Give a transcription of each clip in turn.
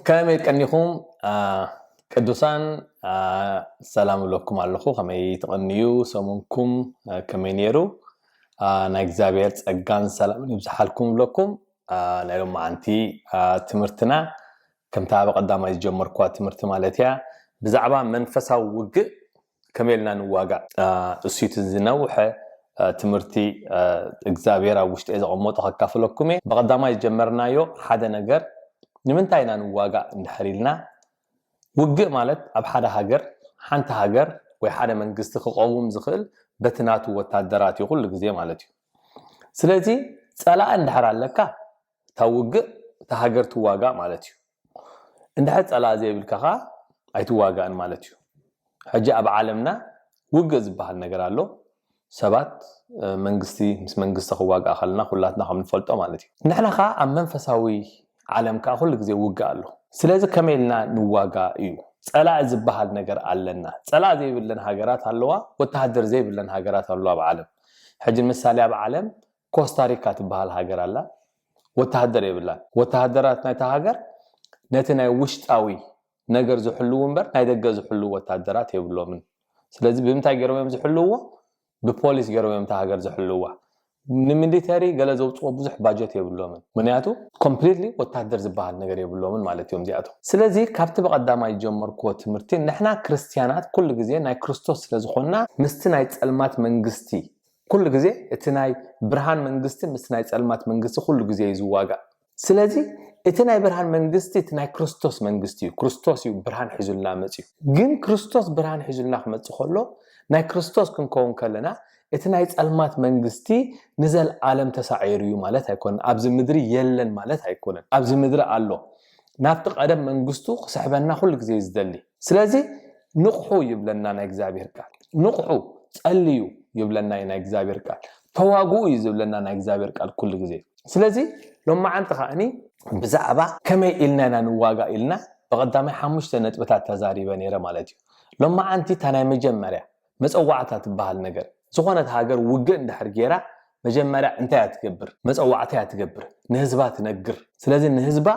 ከመይ ቀኒኹም ቅዱሳን? ሰላም እብለኩም ኣለኹ። ከመይ ትቐንዩ? ሰሙንኩም ከመይ ነይሩ? ናይ እግዚኣብሔር ጸጋን ሰላምን ይብዝሓልኩም እብለኩም። ናይ ሎማዓንቲ ትምህርትና ከምታ ብቐዳማይ ዝጀመርኳ ትምህርቲ ማለት እያ፣ ብዛዕባ መንፈሳዊ ውግእ ከመይ ኢልና ንዋጋእ? እሱ እቲ ዝነውሐ ትምህርቲ እግዚኣብሔር ኣብ ውሽጢ ዘቐመጦ ከካፍለኩም እየ። ብቐዳማይ ዝጀመርናዮ ሓደ ነገር፣ ንምንታይ ኢና ንዋጋእ እንድሕር ኢልና፣ ውግእ ማለት ኣብ ሓደ ሃገር፣ ሓንቲ ሃገር ወይ ሓደ መንግስቲ ክቐውም ዝኽእል በቲ ናቱ ወታደራት እዩ ኩሉ ግዜ ማለት እዩ። ስለዚ ጸላኢ እንድሕር ኣለካ፣ እታ ውግእ እታ ሃገር ትዋጋእ ማለት እዩ። እንድሕር ጸላኢ ዘይብልካ ኸዓ ኣይትዋጋእን ማለት እዩ። ሕጂ ኣብ ዓለምና ውግእ ዝበሃል ነገር ኣሎ። ሰባት መንግስቲ ምስ መንግስቲ ክዋጋእ ከለና ኩላትና ከም ንፈልጦ ማለት እዩ። ንሕና ኸዓ ኣብ መንፈሳዊ ዓለም ከዓ ኩሉ ግዜ ውግእ ኣሎ። ስለዚ ከመይ ኢልና ንዋጋ እዩ። ጸላኢ ዝበሃል ነገር ኣለና። ጸላኢ ዘይብለን ሃገራት ኣለዋ፣ ወተሃደር ዘይብለን ሃገራት ኣለዋ ኣብ ዓለም። ሕጂ ንምሳሌ ኣብ ዓለም ኮስታሪካ ትበሃል ሃገር ኣላ። ወተሃደር የብላን። ወተሃደራት ናይታ ሃገር ነቲ ናይ ውሽጣዊ ነገር ዝሕልዉ እምበር ናይ ደገ ዝሕልዉ ወተሃደራት የብሎምን። ስለዚ ብምንታይ ገይሮም እዮም ዝሕልውዎ? ብፖሊስ ገይሮም እዮም እታ ሃገር ዝሕልውዋ። ንሚሊተሪ ገለ ዘውፅዎ ብዙሕ ባጀት የብሎምን። ምክንያቱ ኮምፕሊትሊ ወታደር ዝበሃል ነገር የብሎምን ማለት እዮም እዚኣቶም። ስለዚ ካብቲ ብቐዳማይ ዝጀመርክዎ ትምህርቲ ንሕና ክርስትያናት ኩሉ ግዜ ናይ ክርስቶስ ስለዝኾንና ምስቲ ናይ ጸልማት መንግስቲ ኩሉ ግዜ እቲ ናይ ብርሃን መንግስቲ ምስ ናይ ጸልማት መንግስቲ ኩሉ ግዜ እዩ ዝዋጋእ። ስለዚ እቲ ናይ ብርሃን መንግስቲ እቲ ናይ ክርስቶስ መንግስቲ እዩ። ክርስቶስ እዩ ብርሃን ሒዙልና መፅዩ። ግን ክርስቶስ ብርሃን ሒዙልና ክመፅእ ከሎ ናይ ክርስቶስ ክንከውን ከለና እቲ ናይ ጸልማት መንግስቲ ንዘለዓለም ተሳዒሩ እዩ ማለት ኣይኮነን። ኣብዚ ምድሪ የለን ማለት ኣይኮነን። ኣብዚ ምድሪ ኣሎ። ናብቲ ቀደም መንግስቱ ክስሕበና ኩሉ ግዜ እዩ ዝደሊ። ስለዚ ንቕሑ ይብለና ናይ እግዚኣብሔር ቃል። ንቕሑ፣ ጸልዩ ይብለና ናይ እግዚኣብሔር ቃል። ተዋግኡ እዩ ዝብለና ናይ እግዚኣብሔር ቃል ኩሉ ግዜ። ስለዚ ሎማዓንቲ ከዓኒ ብዛዕባ ከመይ ኢልና ኢና ንዋጋ ኢልና ብቐዳማይ ሓሙሽተ ነጥብታት ተዛሪበ ነይረ ማለት እዩ። ሎማዓንቲ እታ ናይ መጀመርያ መጸዋዕታ ትበሃል ነገር፣ ዝኾነት ሃገር ውግእ እንድሕር ገይራ መጀመርያ እንታይ እያ ትገብር? መጸዋዕታ እያ ትገብር፣ ንህዝባ ትነግር። ስለዚ ንህዝባ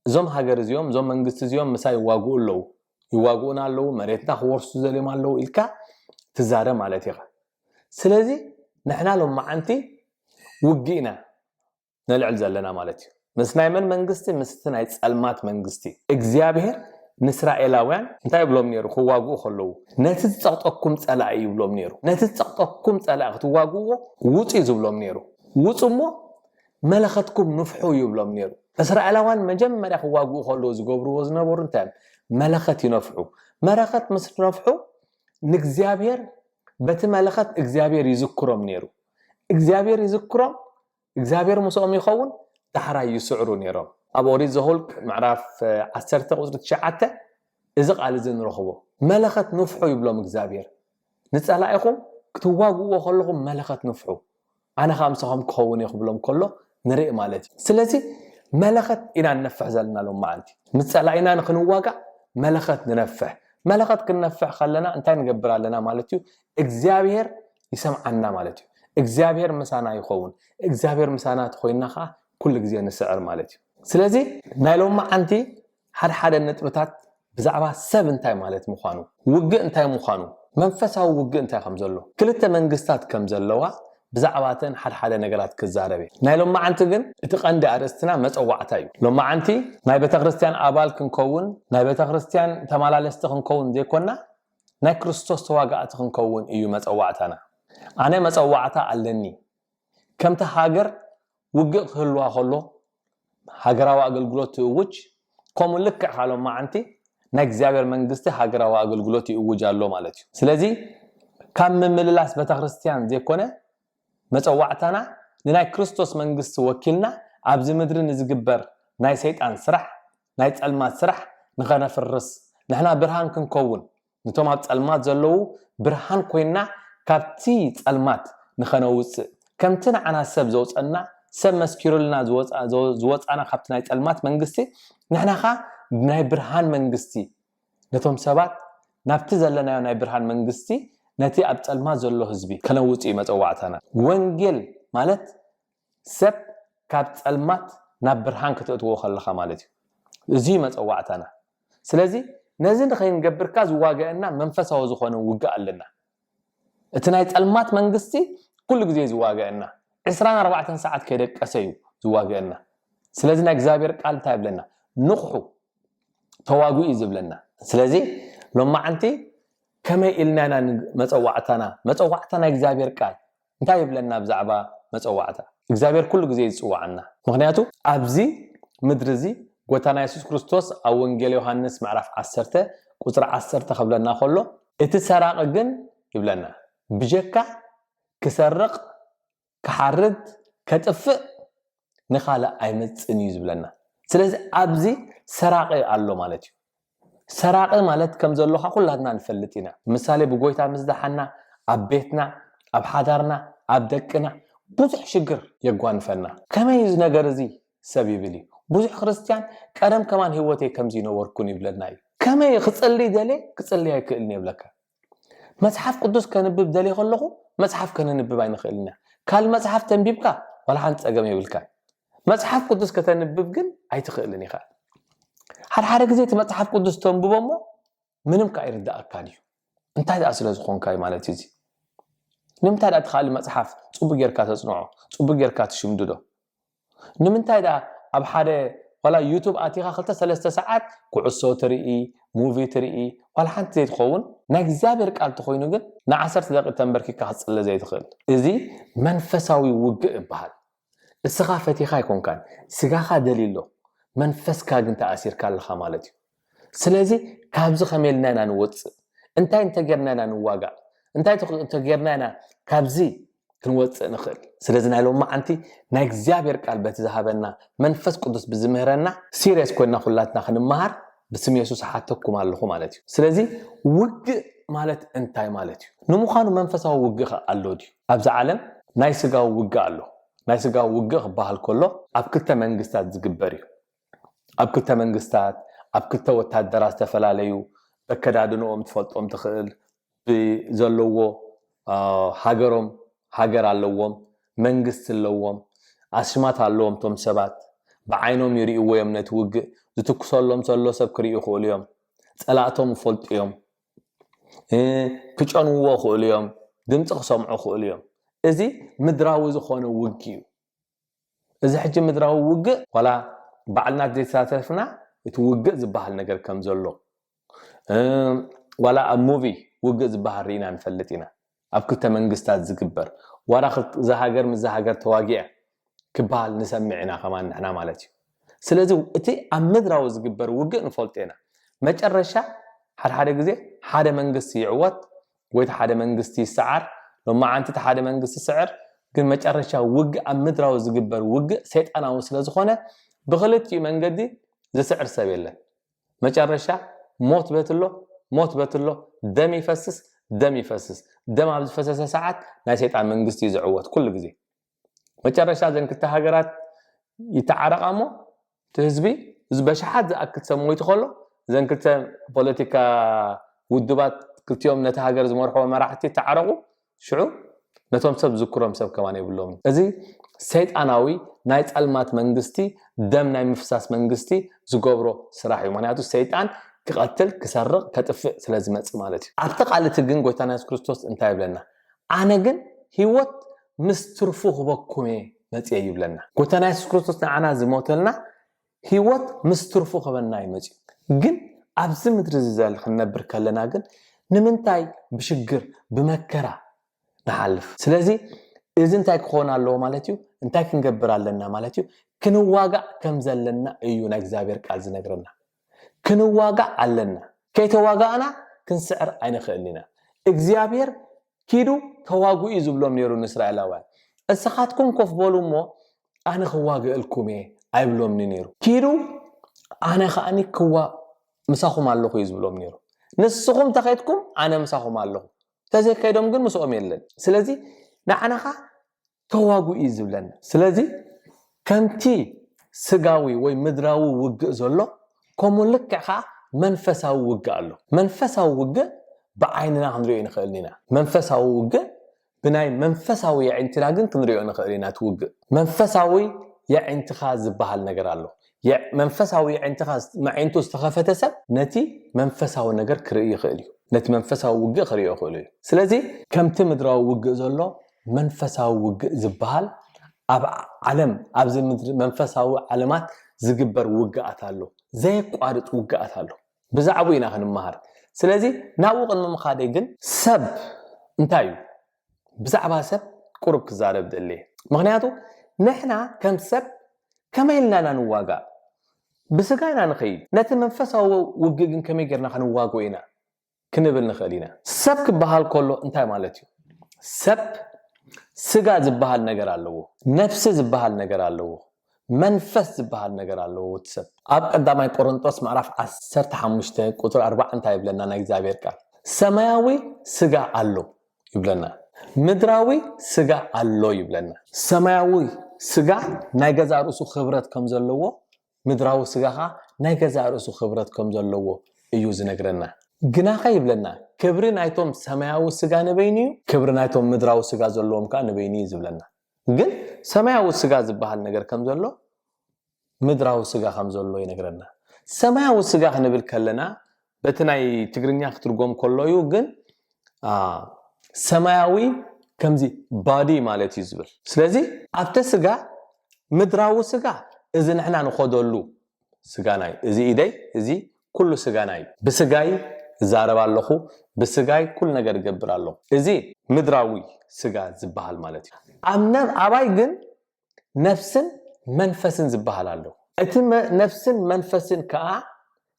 እዞም ሃገር እዚኦም፣ እዞም መንግስቲ እዚኦም ምሳይ ይዋግኡ ኣለዉ፣ ይዋግኡና ኣለዉ፣ መሬትና ክወርሱ ዘልዮም ኣለዉ ኢልካ ትዛረብ ማለት ኢኻ። ስለዚ ንሕና ሎማዓንቲ ውግእ ኢና ነልዕል ዘለና ማለት እዩ። ምስ ናይ መን መንግስቲ? ምስቲ ናይ ጸልማት መንግስቲ። እግዚኣብሔር ንእስራኤላውያን እንታይ ይብሎም ነይሩ? ክዋግኡ ከለዉ ነቲ ዝጸቕጠኩም ጸላኢ ይብሎም ነይሩ። ነቲ ዝጸቕጠኩም ጸላኢ ክትዋግእዎ ውጹ እዩ ዝብሎም ነይሩ። ውጹ እሞ መለኸትኩም ንፍሑ ይብሎም ነይሩ። እስራኤላውያን መጀመርያ ክዋግኡ ከለዉ ዝገብርዎ ዝነበሩ እንታይ እዮም? መለኸት ይነፍሑ። መለኸት ምስ ነፍሑ ንእግዚኣብሔር በቲ መለኸት እግዚኣብሔር ይዝክሮም ነይሩ። እግዚኣብሔር ይዝክሮም፣ እግዚኣብሔር ምስኦም ይኸውን፣ ዳሕራይ ይስዕሩ ነይሮም። ኣብ ኦሪት ዘኍልቍ ምዕራፍ ዓሰርተ ቁፅሪ ትሽዓተ እዚ ቃል እዚ ንረኽቦ። መለኸት ንፍሑ ይብሎም እግዚኣብሔር። ንጸላኢኹም ክትዋግእዎ ከለኹም መለኸት ንፍሑ። ኣነ ኸዓ ምሳኹም ክኸውን እየ ክብሎም ከሎ ንርኢ ማለት እዩ። ስለዚ መለኸት ኢና ንነፍሕ ዘለና ሎማዓንቲ። ምስ ጸላኢና ንኽንዋጋእ መለኸት ንነፍሕ። መለኸት ክንነፍሕ ከለና እንታይ ንገብር ኣለና ማለት እዩ? እግዚኣብሔር ይሰምዓና ማለት እዩ። እግዚኣብሔር ምሳና ይኸውን። እግዚኣብሔር ምሳና ተኾይንና ኸዓ ኩሉ ግዜ ንስዕር ማለት እዩ። ስለዚ ናይ ሎማዓንቲ ሓደ ሓደ ነጥብታት ብዛዕባ ሰብ እንታይ ማለት ምዃኑ፣ ውግእ እንታይ ምዃኑ፣ መንፈሳዊ ውግእ እንታይ ከም ዘሎ፣ ክልተ መንግስታት ከም ዘለዋ ብዛዕባተን ሓደ ሓደ ነገራት ክዛረብ እየ። ናይ ሎማዓንቲ ግን እቲ ቀንዲ ኣርእስትና መጸዋዕታ እዩ። ሎማዓንቲ ናይ ቤተ ክርስቲያን ኣባል ክንከውን፣ ናይ ቤተ ክርስቲያን ተመላለስቲ ክንከውን ዘይኮና፣ ናይ ክርስቶስ ተዋጋእቲ ክንከውን እዩ መጸዋዕታና። ኣነ መጸዋዕታ ኣለኒ። ከምቲ ሃገር ውግእ ክህልዋ ከሎ ሃገራዊ ኣገልግሎት ትእውጅ፣ ከምኡ ልክዕ ኸዓ ሎማዓንቲ ናይ እግዚኣብሔር መንግስቲ ሃገራዊ ኣገልግሎት ይእውጅ ኣሎ ማለት እዩ። ስለዚ ካብ ምምልላስ ቤተክርስትያን ዘይኮነ መጸዋዕታና ንናይ ክርስቶስ መንግስቲ ወኪልና ኣብዚ ምድሪ ንዝግበር ናይ ሰይጣን ስራሕ፣ ናይ ጸልማት ስራሕ ንኸነፍርስ፣ ንሕና ብርሃን ክንከውን፣ ነቶም ኣብ ጸልማት ዘለዉ ብርሃን ኮይንና ካብቲ ጸልማት ንኸነውጽእ፣ ከምቲ ንዓና ሰብ ዘውጸና፣ ሰብ መስኪሩልና ዝወጻ-፣ ዝወ-፣ ዝወጻና ካብቲ ናይ ጸልማት መንግስቲ፣ ንሕና ኸኣ ናይ ብርሃን መንግስቲ ነቶም ሰባት ናብቲ ዘለናዮ ናይ ብርሃን መንግስቲ፣ ነቲ ኣብ ጸልማት ዘሎ ህዝቢ ከነውጽእ እዩ መጸዋዕታና። ወንጌል ማለት ሰብ ካብ ጸልማት ናብ ብርሃን ከተእትዎ ከለኻ ማለት እዩ። እዚ መጸዋዕታና። ስለዚ ነዚ ንኸይንገብርካ ዝዋገአና መንፈሳዊ ዝኾነ ውግእ ኣለና። እቲ ናይ ጸልማት መንግስቲ ኩሉ ግዜ ዝዋገአና፣ ዕስራን ኣርባዕተን ሰዓት ከይደቀሰ እዩ ዝዋገአና። ስለዚ ናይ እግዚኣብሔር ቃል እንታይ ይብለና? ንቕሑ፣ ተዋግኡ እዩ ዝብለና። ስለዚ ሎማዓንቲ ከመይ ኢልና ኢና ን- መጸዋዕታና መጸዋዕታ ናይ እግዚኣብሔር ቃል እንታይ ይብለና ብዛዕባ መጸዋዕታ? እግዚኣብሔር ኩሉ ግዜ ይጽዋዓና። ምክንያቱ ኣብዚ ምድሪ እዚ ጎታና የሱስ ክርስቶስ ኣብ ወንጌል ዮሃንስ ምዕራፍ ዓሰርተ ቁጽሪ ዓሰርተ ክብለና ከሎ፣ እቲ ሰራቂ ግን ይብለና፣ ብጀካ ክሰርቕ፣ ክሓርድ፣ ከጥፍእ ንኻልእ ኣይመጽእን እዩ ዝብለና። ስለዚ ኣብዚ ሰራቂ ኣሎ ማለት እዩ። ሰራቂ ማለት ከም ዘሎካ ኩላትና ንፈልጥ ኢና። ምሳሌ ብጎይታ ምስ ደሓና ኣብ ቤትና፣ ኣብ ሓዳርና፣ ኣብ ደቅና ብዙሕ ሽግር የጓንፈና። ከመይ እዚ ነገር እዚ ሰብ ይብል እዩ። ብዙሕ ክርስትያን ቀደም ከማን ህይወተይ ከምዚ ይነበርኩን ይብለና እዩ። ከመይ ክጽሊ ደለ ክጽሊ ኣይክእልን ይብለካ። መጽሓፍ ቅዱስ ከንብብ ደልየ ከለኹ መጽሓፍ ከነንብብ ኣይንኽእልን ኢና። ካልእ መጽሓፍ ተንቢብካ ዋላ ሓንቲ ጸገም የብልካን። መጽሓፍ ቅዱስ ከተንብብ ግን ኣይትኽእልን ኢኻ። ሓደ ሓደ ግዜ እቲ መጽሓፍ ቅዱስ ተንብቦ እሞ ምንም ከኣ ኣይርድኣካን እዩ። እንታይ ደኣ ስለ ዝኾንካ እዩ ማለት እዩ እዚ። ንምንታይ ደኣ እቲ ካልእ መጽሓፍ ጽቡቅ ጌርካ ተጽንዖ፣ ጽቡቅ ጌርካ ትሽምድዶ? ንምንታይ ደኣ ኣብ ሓደ ዋላ ዩቱብ ኣቲኻ ክልተ ሰለስተ ሰዓት ኩዕሶ ትርኢ፣ ሙቪ ትርኢ፣ ዋላ ሓንቲ ዘይትኸውን ናይ እግዚኣብሔር ቃል ተኾይኑ ግን ንዓሰርተ ደቂቅ ተንበርኪካ ክትጽለ ዘይትኽእል? እዚ መንፈሳዊ ውግእ ይበሃል። እስኻ ፈቲኻ ኣይኮንካን፣ ስጋኻ ደልዩ ኣሎ፣ መንፈስካ ግን ተኣሲርካ ኣለኻ ማለት እዩ። ስለዚ ካብዚ ከመይ ኢልና ኢና ንወጽእ? እንታይ እንተጌርና ኢና ንዋጋእ? እንታይ ተኽ- እንተጌርና ኢና ካብዚ ክንወጽእ ንኽእል? ስለዚ ናይ ሎማዓንቲ ናይ እግዚኣብሔር ቃል በቲ ዝሃበና መንፈስ ቅዱስ ብዝምህረና ሲርየስ ኮይና ኩላትና ክንመሃር ብስም የሱስ ሓተኩም ኣለኹ ማለት እዩ። ስለዚ ውግእ ማለት እንታይ ማለት እዩ? ንምዃኑ መንፈሳዊ ውግእ ኸ ኣሎ ድዩ? ኣብዚ ዓለም ናይ ስጋዊ ውግእ ኣሎ። ናይ ስጋዊ ውግእ ክበሃል ከሎ ኣብ ክልተ መንግስታት ዝግበር እዩ። ኣብ ክልተ መንግስታት፣ ኣብ ክልተ ወታደራት ዝተፈላለዩ፣ በከዳድንኦም ትፈልጦም ትኽእል፣ ብዘለዎ ሃገሮም፣ ሃገር ኣለዎም፣ መንግስቲ ኣለዎም፣ ኣስማት ኣለዎም። እቶም ሰባት ብዓይኖም ይርእይዎ እዮም። ነቲ ውግእ ዝትኩሰሎም ዘሎ ሰብ ክርእዩ ይኽእሉ እዮም። ጸላእቶም ይፈልጡ እዮም። ክጨንውዎ ይኽእሉ እዮም። ድምፂ ክሰምዑ ይኽእሉ እዮም። እዚ ምድራዊ ዝኾነ ውግእ እዩ። እዚ ሕጂ ምድራዊ ውግእ ዋላ ባዕልና ዘይተሳተፍና እቲ ውግእ ዝበሃል ነገር ከም ዘሎ፣ ዋላ ኣብ ሙቪ ውግእ ዝበሃል ርኢና ንፈልጥ ኢና። ኣብ ክልተ መንግስታት ዝግበር፣ ዋላ እዛ ሃገር ምስ እዛ ሃገር ተዋጊዐ ክበሃል ንሰምዕ ኢና ከማን ንሕና ማለት እዩ። ስለዚ እቲ ኣብ ምድራዊ ዝግበር ውግእ ንፈልጦ ኢና። መጨረሻ ሓደ ሓደ ግዜ ሓደ መንግስቲ ይዕወት ወይ ሓደ መንግስቲ ይሰዓር። ሎማዓንቲ እቲ ሓደ መንግስቲ ይስዕር፣ ግን መጨረሻ ውግእ ኣብ ምድራዊ ዝግበር ውግእ ሰይጣናዊ ስለ ዝኾነ ብክልቲኡ መንገዲ ዝስዕር ሰብ የለን። መጨረሻ ሞት በትሎ፣ ሞት በትሎ፣ ደም ይፈስስ፣ ደም ይፈስስ። ደም ኣብ ዝፈሰሰ ሰዓት ናይ ሰይጣን መንግስቲ እዩ ዝዕወት ኩሉ ግዜ። መጨረሻ እዘን ክልተ ሃገራት ይተዓረቓ እሞ እቲ ህዝቢ እዚ በሽሓት ዝኣክል ሰብ ሞይቱ ከሎ እዘን ክልተ ፖለቲካ ውድባት ክልቲኦም ነቲ ሃገር ዝመርሕዎ መራሕቲ ተዓረቑ። ሽዑ ነቶም ሰብ ዝክሮም ሰብ ከማን የብሎም። እዚ ሰይጣናዊ ናይ ጸልማት መንግስቲ፣ ደም ናይ ምፍሳስ መንግስቲ ዝገብሮ ስራሕ እዩ። ምክንያቱ ሰይጣን ክቐትል፣ ክሰርቕ፣ ከጥፍእ ስለ ዝመጽእ ማለት እዩ። ኣብቲ ቃል እቲ ግን ጎይታና የሱስ ክርስቶስ እንታይ ይብለና? ኣነ ግን ህይወት ምስ ትርፉ ክበኩም እየ መጽየ ይብለና። ጎይታና የሱስ ክርስቶስ ንዓና ዝሞተልና ህይወት ምስ ትርፉ ክበና እዩ መጽዩ። ግን ኣብዚ ምድሪ እዚ ዘል ክንነብር ከለና ግን ንምንታይ ብሽግር ብመከራ ንሓልፍ? ስለዚ እዚ እንታይ ክኾን ኣለዎ ማለት እዩ? እንታይ ክንገብር ኣለና ማለት እዩ? ክንዋጋእ ከም ዘለና እዩ ናይ እግዚኣብሔር ቃል ዝነግረና። ክንዋጋእ ኣለና። ከይተዋጋእና ክንስዕር ኣይንኽእል ኢና። እግዚኣብሔር ኪዱ ተዋግኡ እዩ ዝብሎም ነይሩ ንእስራኤላውያን። እስኻትኩም ኮፍ በሉ እሞ ኣነ ክዋግእልኩም እየ ኣይብሎምኒ ነይሩ። ኪዱ ኣነ ከኣኒ ክዋ ምሳኹም ኣለኹ እዩ ዝብሎም ነይሩ። ንስኹም ተኸይድኩም ኣነ ምሳኹም ኣለኹ። ተዘይከይዶም ግን ምስኦም የለን። ስለዚ ንዓናኻ ተዋግኡ እዩ ዝብለና። ስለዚ ከምቲ ስጋዊ ወይ ምድራዊ ውግእ ዘሎ ከምኡ ልክዕ ከዓ መንፈሳዊ ውግእ ኣሎ። መንፈሳዊ ውግእ ብዓይንና ክንሪኦ ንኽእል ኢና። መንፈሳዊ ውግእ ብናይ መንፈሳዊ የዒንትና ግን ክንሪኦ ንኽእል ኢና። እቲ ውግእ መንፈሳዊ የዒንትኻ ዝበሃል ነገር ኣሎ። መንፈሳዊ የዒንትኻ መዒንቱ ዝተኸፈተ ሰብ ነቲ መንፈሳዊ ነገር ክርኢ ይኽእል እዩ። ነቲ መንፈሳዊ ውግእ ክርእዮ ይኽእል እዩ። ስለዚ ከምቲ ምድራዊ ውግእ ዘሎ መንፈሳዊ ውግእ ዝበሃል ኣብ ዓለም ኣብዚ ምድሪ መንፈሳዊ ዓለማት ዝግበር ውግኣት ኣሎ። ዘየቋርጥ ውግኣት ኣሎ። ብዛዕባኡ ኢና ክንመሃር። ስለዚ ናብኡ ቅድሚ ምኻደይ ግን ሰብ እንታይ እዩ? ብዛዕባ ሰብ ቁሩብ ክዛረብ ደልየ። ምኽንያቱ ንሕና ከም ሰብ ከመይ ኢልና ኢና ንዋጋእ? ብስጋ ኢና ንኸይድ። ነቲ መንፈሳዊ ውግእ ግን ከመይ ጌርና ክንዋግኦ ኢና? ክንብል ንኽእል ኢና። ሰብ ክበሃል ከሎ እንታይ ማለት እዩ? ሰብ ስጋ ዝበሃል ነገር ኣለዎ፣ ነፍሲ ዝበሃል ነገር ኣለዎ፣ መንፈስ ዝበሃል ነገር ኣለዎ። እቲ ሰብ ኣብ ቀዳማይ ቆሮንጦስ ምዕራፍ ዓሰርተ ሓሙሽተ ቁፅሪ ኣርባዓ እንታይ ይብለና ናይ እግዚኣብሔር ቃል? ሰማያዊ ስጋ ኣሎ ይብለና፣ ምድራዊ ስጋ ኣሎ ይብለና። ሰማያዊ ስጋ ናይ ገዛ ርእሱ ክብረት ከም ዘለዎ ምድራዊ ስጋ ኸዓ ናይ ገዛእ ርእሱ ክብረት ከም ዘለዎ እዩ ዝነግረና። ግናኸ ይብለና፣ ክብሪ ናይቶም ሰማያዊ ስጋ ንበይኑ እዩ፣ ክብሪ ናይቶም ምድራዊ ስጋ ዘለዎም ከዓ ንበይኑ እዩ ዝብለና። ግን ሰማያዊ ስጋ ዝበሃል ነገር ከም ዘሎ ምድራዊ ስጋ ከም ዘሎ ይነግረና። ሰማያዊ ስጋ ክንብል ከለና በቲ ናይ ትግርኛ ክትርጎም ከሎ እዩ፣ ግን ሰማያዊ ከምዚ ባዲ ማለት እዩ ዝብል። ስለዚ ኣብቲ ስጋ ምድራዊ ስጋ እዚ ንሕና ንኸደሉ ስጋና እዩ። እዚ ኢደይ፣ እዚ ኩሉ ስጋና እዩ። ብስጋይ እዛረብ ኣለኹ፣ ብስጋይ ኩሉ ነገር እገብር ኣለኹ። እዚ ምድራዊ ስጋ ዝበሃል ማለት እዩ። ኣብ ነ- ኣባይ ግን ነፍስን መንፈስን ዝበሃል ኣሎ። እቲ መ- ነፍስን መንፈስን ከዓ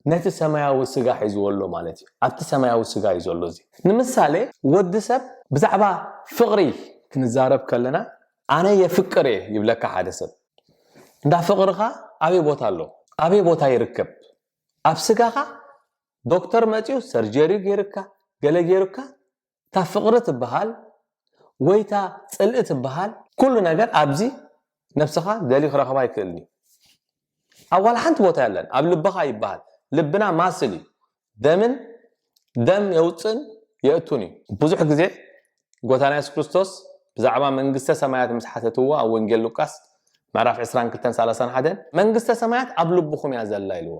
ነቲ ሰማያዊ ስጋ ሒዝዎ ኣሎ ማለት እዩ። ኣብቲ ሰማያዊ ስጋ እዩ ዘሎ። እዚ ንምሳሌ ወዲ ሰብ ብዛዕባ ፍቕሪ ክንዛረብ ከለና ኣነ የፍቅር እየ ይብለካ ሓደ ሰብ። እንዳ ፍቕርኻ ኣበይ ቦታ ኣሎ? ኣበይ ቦታ ይርከብ? ኣብ ስጋኻ ዶክተር መፂኡ ሰርጀሪ ገይርካ ገለ ገይሩካ እታ ፍቕሪ ትበሃል ወይ እታ ፅልኢ ትበሃል ኩሉ ነገር ኣብዚ ነብስኻ ደልዩ ክረኽባ ኣይክእልን እዩ። ኣብ ዋላ ሓንቲ ቦታ የለን። ኣብ ልብኻ ይበሃል። ልብና ማስል እዩ። ደምን ደም የውፅእን የእቱን እዩ። ብዙሕ ግዜ ጎታና የሱስ ክርስቶስ ብዛዕባ መንግስተ ሰማያት ምስ ሓተትዎ ኣብ ወንጌል ሉቃስ ምዕራፍ ዕስራን ክልተን ሰላሳን ሓደን መንግስተ ሰማያት ኣብ ልብኹም እያ ዘላ ኢልዎ።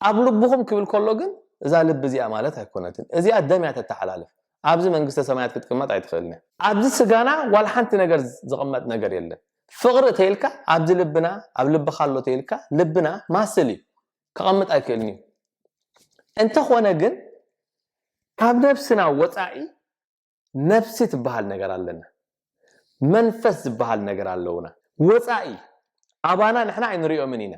ኣብ ልብኹም ክብል ከሎ ግን እዛ ልቢ እዚኣ ማለት ኣይኮነትን። እዚኣ ደም እያ ተተሓላልፍ። ኣብዚ መንግስተ ሰማያት ክትቅመጥ ኣይትኽእልን እያ። ኣብዚ ስጋና ዋላ ሓንቲ ነገር ዝቕመጥ ነገር የለን። ፍቕሪ ተይልካ ኣብዚ ልብና ኣብ ልብኻ ኣሎ ተይልካ ልብና ማስል እዩ። ከቐምጥ ኣይክእልን እዩ። እንተኾነ ግን ካብ ነብስና ወፃኢ ነብሲ ትበሃል ነገር ኣለና። መንፈስ ዝበሃል ነገር ኣለውና። ወፃኢ ኣባና ንሕና ኣይንሪኦምን ኢና።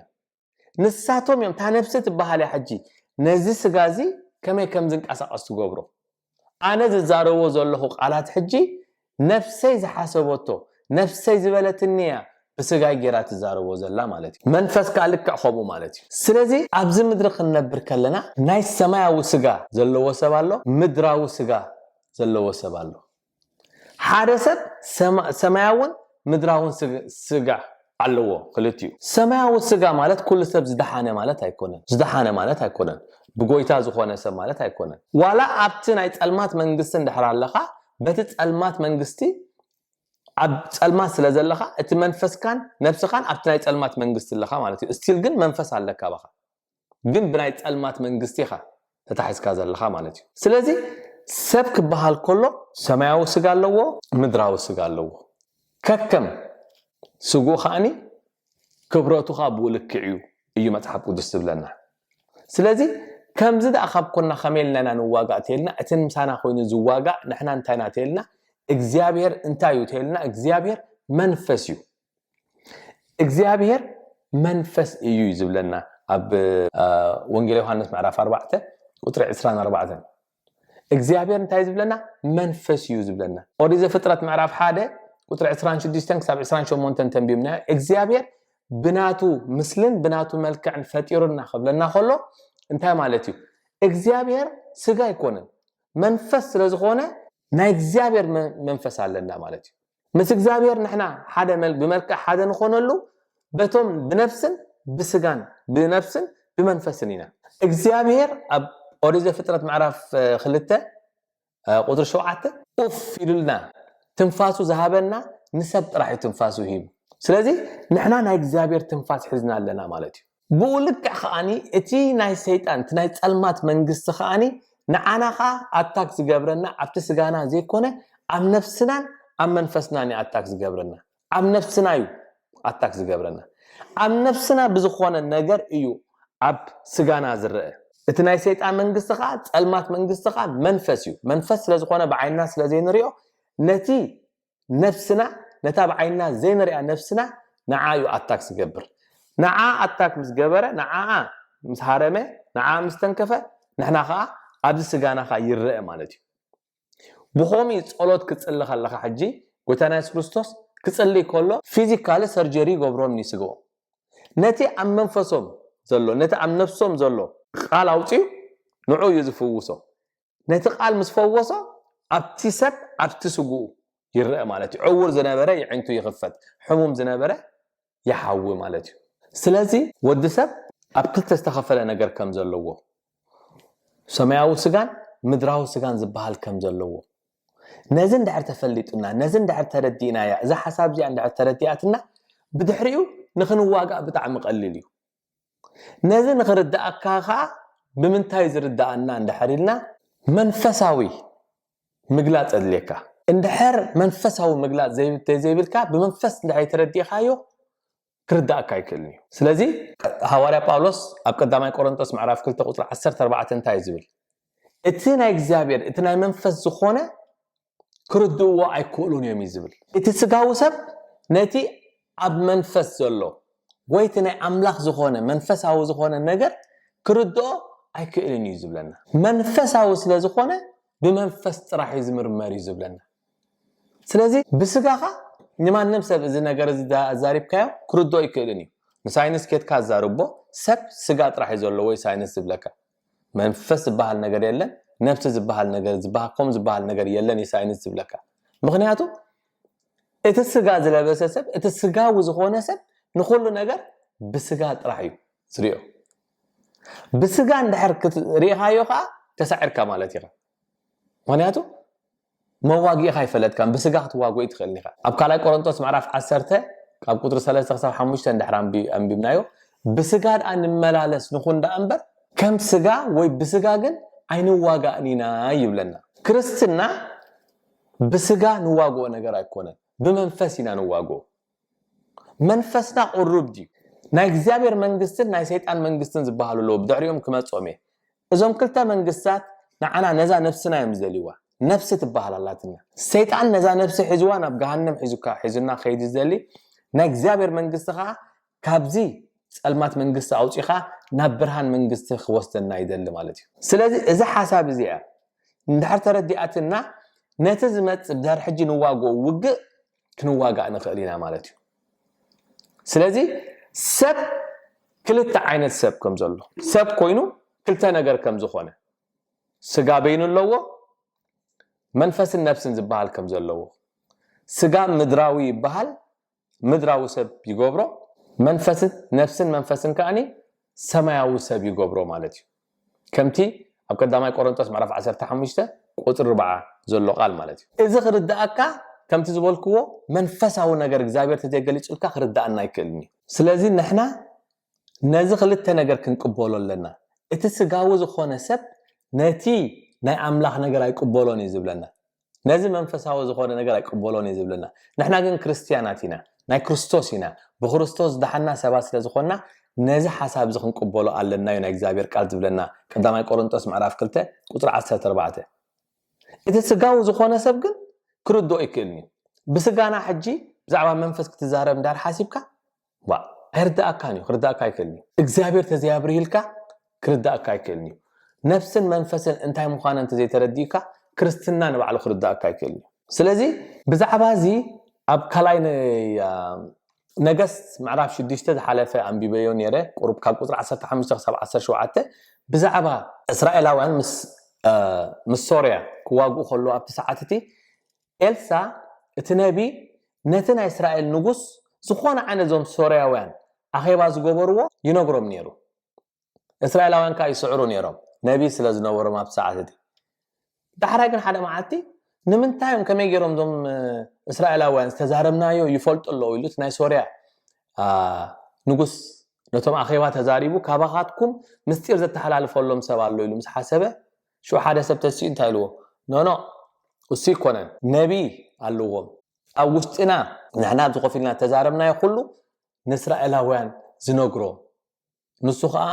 ንሳቶም እዮም እታ ነብሲ ትበሃል እያ። ሕጂ ነዚ ስጋ እዚ ከመይ ከም ዝንቀሳቐስ ትገብሮ። ኣነ ዝዛረቦ ዘለኹ ቃላት ሕጂ ነፍሰይ ዝሓሰበቶ ነፍሰይ ዝበለትኒ እያ ብስጋይ ጌራ ትዛረቦ ዘላ ማለት እዩ። መንፈስ ከዓ ልክዕ ከምኡ ማለት እዩ። ስለዚ ኣብዚ ምድሪ ክንነብር ከለና ናይ ሰማያዊ ስጋ ዘለዎ ሰብ ኣሎ፣ ምድራዊ ስጋ ዘለዎ ሰብ ኣሎ። ሓደ ሰብ ሰማ- ሰማያውን ምድራውን ስግ- ስጋ ኣለዎ። ክልቲኡ ሰማያዊ ስጋ ማለት ኩሉ ሰብ ዝደሓነ ማለት ኣይኮነን። ዝደሓነ ማለት ኣይኮነን። ብጎይታ ዝኾነ ሰብ ማለት ኣይኮነን። ዋላ ኣብቲ ናይ ጸልማት መንግስቲ እንድሕር ኣለኻ በቲ ጸልማት መንግስቲ ኣብ ጸልማት ስለ ዘለኻ እቲ መንፈስካን ነብስኻን ኣብቲ ናይ ጸልማት መንግስቲ ኣለኻ ማለት እዩ። እስቲል ግን መንፈስ ኣለካ ባኻ ግን ብናይ ጸልማት መንግስቲ ኢኻ ተታሒዝካ ዘለኻ ማለት እዩ። ስለዚ ሰብ ክበሃል ከሎ ሰማያዊ ስጋ ኣለዎ፣ ምድራዊ ስጋ ኣለዎ። ከከም ስግኡ ከዓኒ ክብረቱ ከዓ ብኡ ልክዕ እዩ እዩ መፅሓፍ ቅዱስ ዝብለና። ስለዚ ከምዚ ደኣ ካብ ኮና ከመይ ኢልና ኢና ንዋጋእ ተይልና እቲ ምሳና ኮይኑ ዝዋጋእ ንሕና እንታይ ኢና ተይልና እግዚኣብሔር እንታይ እዩ ተይልና እግዚኣብሔር መንፈስ እዩ። እግዚኣብሔር መንፈስ እዩ እዩ ዝብለና ኣብ ወንጌል ዮሃንስ ምዕራፍ ኣርባዕተ ቁፅሪ ዕስራን ኣርባዕተን እግዚኣብሔር እንታይ ዝብለና መንፈስ እዩ ዝብለና። ኦሪት ዘፍጥረት ምዕራፍ ሓደ ቁፅሪ ዕስራን ሽዱሽተን ክሳብ ዕስራን ሸሞንተን ተንቢብና እግዚኣብሔር ብናቱ ምስልን ብናቱ መልክዕን ፈጢሩና ክብለና ከሎ እንታይ ማለት እዩ? እግዚኣብሔር ስጋ ኣይኮነን መንፈስ ስለዝኾነ ናይ እግዚኣብሔር መንፈስ ኣለና ማለት እዩ። ምስ እግዚኣብሔር ንሕና ሓደ ብመልክዕ ሓደ ንኾነሉ በቶም ብነፍስን ብስጋን ብነፍስን ብመንፈስን ኢና። እግዚኣብሔር ኣብ ኦሪት ዘፍጥረት ምዕራፍ ክልተ ቁፅሪ ሸውዓተ ኡፍ ኢሉልና ትንፋሱ ዝሃበና ንሰብ ጥራሕ እዩ ትንፋሱ ሂቡ። ስለዚ ንሕና ናይ እግዚኣብሔር ትንፋስ ሒዝና ኣለና ማለት እዩ። ብኡ ልክዕ ከዓኒ እቲ ናይ ሰይጣን እቲ ናይ ጸልማት መንግስቲ ከዓኒ ንዓና ኸዓ ኣታክ ዝገብረና ኣብቲ ስጋና ዘይኮነ ኣብ ነፍስናን ኣብ መንፈስናን እዩ ኣታክ ዝገብረና። ኣብ ነፍስና እዩ ኣታክ ዝገብረና። ኣብ ነፍስና ብዝኾነ ነገር እዩ ኣብ ስጋና ዝረአ። እቲ ናይ ሰይጣን መንግስቲ ኸዓ ጸልማት መንግስቲ ኸዓ መንፈስ እዩ። መንፈስ ስለ ዝኾነ ብዓይንና ስለ ዘይንሪኦ ነቲ ነፍስና ነታ ብዓይንና ዘይንሪኣ ነፍስና ንዓ እዩ ኣታክ ዝገብር። ንዓ ኣታክ ምስ ገበረ ንዓኣ ምስ ሃረመ ንዓ ምስ ተንከፈ ንሕና ኸዓ ኣብዚ ስጋና ኸዓ ይረአ ማለት እዩ። ብኸምኡ ጸሎት ክጽሊ ከለኻ ሕጂ ጎይታና የሱስ ክርስቶስ ክጽሊ ከሎ ፊዚካሊ ሰርጀሪ ይገብሮም ንስግኦም ነቲ ኣብ መንፈሶም ዘሎ ነቲ ኣብ ነፍሶም ዘሎ ቃል ኣውፅዩ ንዑ እዩ ዝፍውሶ። ነቲ ቃል ምስ ፈወሶ ኣብቲ ሰብ ኣብቲ ስግኡ ይረአ ማለት እዩ። ዕውር ዝነበረ ይዕንቱ ይኽፈት፣ ሕሙም ዝነበረ ይሓዊ ማለት እዩ። ስለዚ ወዲ ሰብ ኣብ ክልተ ዝተኸፈለ ነገር ከም ዘለዎ ሰማያዊ ስጋን ምድራዊ ስጋን ዝበሃል ከም ዘለዎ ነዚ እንድሕር ተፈሊጡና ነዚ እንድሕር ተረዲእናያ እዛ ሓሳብ እዚኣ እንድሕር ተረዲኣትና ብድሕሪኡ ንክንዋጋእ ብጣዕሚ ቀሊል እዩ። ነዚ ንክርድኣካ ከዓ ብምንታይ ዝርድኣና እንድሕር ኢልና መንፈሳዊ ምግላፅ ኣድልየካ። እንድሕር መንፈሳዊ ምግላፅ ዘይብልካ ብመንፈስ እንድሕር ተረዲእካዮ ክርዳእካ ኣይክእልን እዩ። ስለዚ ሃዋርያ ጳውሎስ ኣብ ቀዳማይ ቆሮንጦስ ምዕራፍ ክልተ ቁፅሪ ዓሰርተ ኣርባዕተ እንታይ እዩ ዝብል? እቲ ናይ እግዚኣብሔር እቲ ናይ መንፈስ ዝኾነ ክርድእዎ ኣይክእሉን እዮም እዩ ዝብል። እቲ ስጋዊ ሰብ ነቲ ኣብ መንፈስ ዘሎ ወይ እቲ ናይ ኣምላኽ ዝኾነ መንፈሳዊ ዝኾነ ነገር ክርድኦ ኣይክእልን እዩ ዝብለና። መንፈሳዊ ስለ ዝኾነ ብመንፈስ ጥራሕ እዩ ዝምርመር እዩ ዝብለና። ስለዚ ብስጋኻ ንማንም ሰብ እዚ ነገር እዚ ኣዛሪብካዮ ክርድኦ ይክእልን እዩ። ንሳይንስ ኬድካ ኣዛርቦ ሰብ ስጋ ጥራሕ እዩ ዘለዎ እዩ ሳይንስ ዝብለካ። መንፈስ ዝበሃል ነገር የለን፣ ነፍሲ ዝበሃል ነገር ዝበሃል ከም ዝበሃል ነገር የለን እዩ ሳይንስ ዝብለካ። ምክንያቱ እቲ ስጋ ዝለበሰ ሰብ እቲ ስጋዊ ዝኾነ ሰብ ንኩሉ ነገር ብስጋ ጥራሕ እዩ ዝሪኦ። ብስጋ እንድሕር ሪኢኻዮ ከዓ ተሳዒርካ ማለት ኢኻ። ምክንያቱ መዋጊእኻ ኣይፈለጥካን ብስጋ ክትዋግኡ ትኽእል ኢኻ። ኣብ ካልኣይ ቆሮንቶስ ምዕራፍ ዓሰርተ ካብ ቁፅሪ ሰለስተ ክሳብ ሓሙሽተ እንድሕር ኣንቢብናዮ ብስጋ ደኣ ንመላለስ ንኹን ደኣ እምበር ከም ስጋ ወይ ብስጋ ግን ኣይንዋጋእን ኢና ይብለና። ክርስትና ብስጋ ንዋግኦ ነገር ኣይኮነን፣ ብመንፈስ ኢና ንዋግኦ። መንፈስና ቁሩብ ድዩ? ናይ እግዚኣብሔር መንግስትን ናይ ሰይጣን መንግስትን ዝበሃሉ ኣለዉ ብድሕሪኦም ክመፅኦም እየ። እዞም ክልተ መንግስታት ንዓና ነዛ ነፍስና እዮም ዝደልይዋ። ነፍሲ ትበሃል ኣላትና። ሰይጣን ነዛ ነፍሲ ሒዝዋ ናብ ገሃነም ሒዙካ ሒዙና ከይድ ዝደሊ ናይ እግዚኣብሔር መንግስቲ ከዓ ካብዚ ፀልማት መንግስቲ ኣውፂኻ ናብ ብርሃን መንግስቲ ክወስደና ይደሊ ማለት እዩ። ስለዚ እዚ ሓሳብ እዚኣ እንድሕር ተረዲኣትና ነቲ ዝመፅእ ብድሕር ሕጂ ንዋግኦ ውግእ ክንዋጋእ ንኽእል ኢና ማለት እዩ። ስለዚ ሰብ ክልተ ዓይነት ሰብ ከም ዘሎ ሰብ ኮይኑ ክልተ ነገር ከም ዝኾነ ስጋ በይኑ ኣለዎ፣ መንፈስን ነፍስን ዝበሃል ከም ዘለዎ። ስጋ ምድራዊ ይበሃል፣ ምድራዊ ሰብ ይገብሮ። መንፈስን ነፍስን መንፈስን ከዓኒ ሰማያዊ ሰብ ይገብሮ ማለት እዩ። ከምቲ ኣብ ቀዳማይ ቆሮንቶስ ምዕራፍ ዓሰርተ ሓሙሽተ ቁፅሪ ኣርባዓ ዘሎ ቃል ማለት እዩ። እዚ ክርድኣካ ከምቲ ዝበልክዎ መንፈሳዊ ነገር እግዚኣብሔር ተዘይገሊፁልካ ክርድኣና ኣይክእልን እዩ። ስለዚ ንሕና ነዚ ክልተ ነገር ክንቅበሎ ኣለና። እቲ ስጋዊ ዝኾነ ሰብ ነቲ ናይ ኣምላኽ ነገር ኣይቅበሎን እዩ ዝብለና። ነዚ መንፈሳዊ ዝኾነ ነገር ኣይቅበሎን እዩ ዝብለና። ንሕና ግን ክርስትያናት ኢና፣ ናይ ክርስቶስ ኢና። ብክርስቶስ ዝደሓና ሰባት ስለ ዝኾንና ነዚ ሓሳብ እዚ ክንቅበሎ ኣለና እዩ ናይ እግዚኣብሔር ቃል ዝብለና። ቀዳማይ ቆሮንጦስ ምዕራፍ ክልተ ቁፅሪ ዓሰርተ ኣርባዕተ። እቲ ስጋዊ ዝኾነ ሰብ ግን ክርድኦ ይክእልን እዩ። ብስጋና ሕጂ ብዛዕባ መንፈስ ክትዛረብ እንዳር ሓሲብካ ዋ ኣይርዳእካን እዩ፣ ክርዳእካ ኣይክእልን እዩ። እግዚኣብሔር ተዘያብርሂልካ ክርዳእካ ኣይክእልን እዩ። ነፍስን መንፈስን እንታይ ምዃነ እንተዘይተረዲእካ ክርስትና ንባዕሉ ክርዳእካ ኣይክእልን እዩ። ስለዚ ብዛዕባ እዚ ኣብ ካልኣይ ን- ያ- ነገስት ምዕራፍ ሽዱሽተ ዝሓለፈ ኣንቢበዮ ነይረ ቁሩብ ካብ ቁፅሪ ዓሰርተ ሓሙሽተ ክሳብ ዓሰርተ ሸውዓተ ብዛዕባ እስራኤላውያን ምስ እ፣ ምስ ሶርያ ክዋግኡ ከለዉ ኣብቲ ሰዓት እቲ ኤልሳ እቲ ነቢ ነቲ ናይ እስራኤል ንጉስ ዝኾነ ዓይነት እዞም ሶርያውያን ኣኼባ ዝገበርዎ ይነግሮም ነይሩ። እስራኤላውያን ከዓ ይስዕሩ ነይሮም ነቢ ስለ ዝነበሮም ኣብ ሰዓት እቲ። ዳሕራይ ግን ሓደ መዓልቲ ንምንታይ እዮም ከመይ ገይሮም እዞም እስራኤላውያን ዝተዛረብናዮ ይፈልጡ ኣለዉ ኢሉ ናይ ሶርያ ንጉስ ነቶም ኣኼባ ተዛሪቡ ካባኻትኩም ምስጢር ዘተሓላልፈሎም ሰብ ኣሎ ኢሉ ምስ ሓሰበ ሽዑ ሓደ ሰብ ተሲኡ እንታይ ኢልዎ? ኖኖ፣ እሱ ይኮነን፣ ነቢ ኣለዎም ኣብ ውሽጥና። ንሕና ኣብዚ ኮፍ ኢልና ተዛረብናዮ ኩሉ ንእስራኤላውያን ዝነግሮም፣ ንሱ ከዓ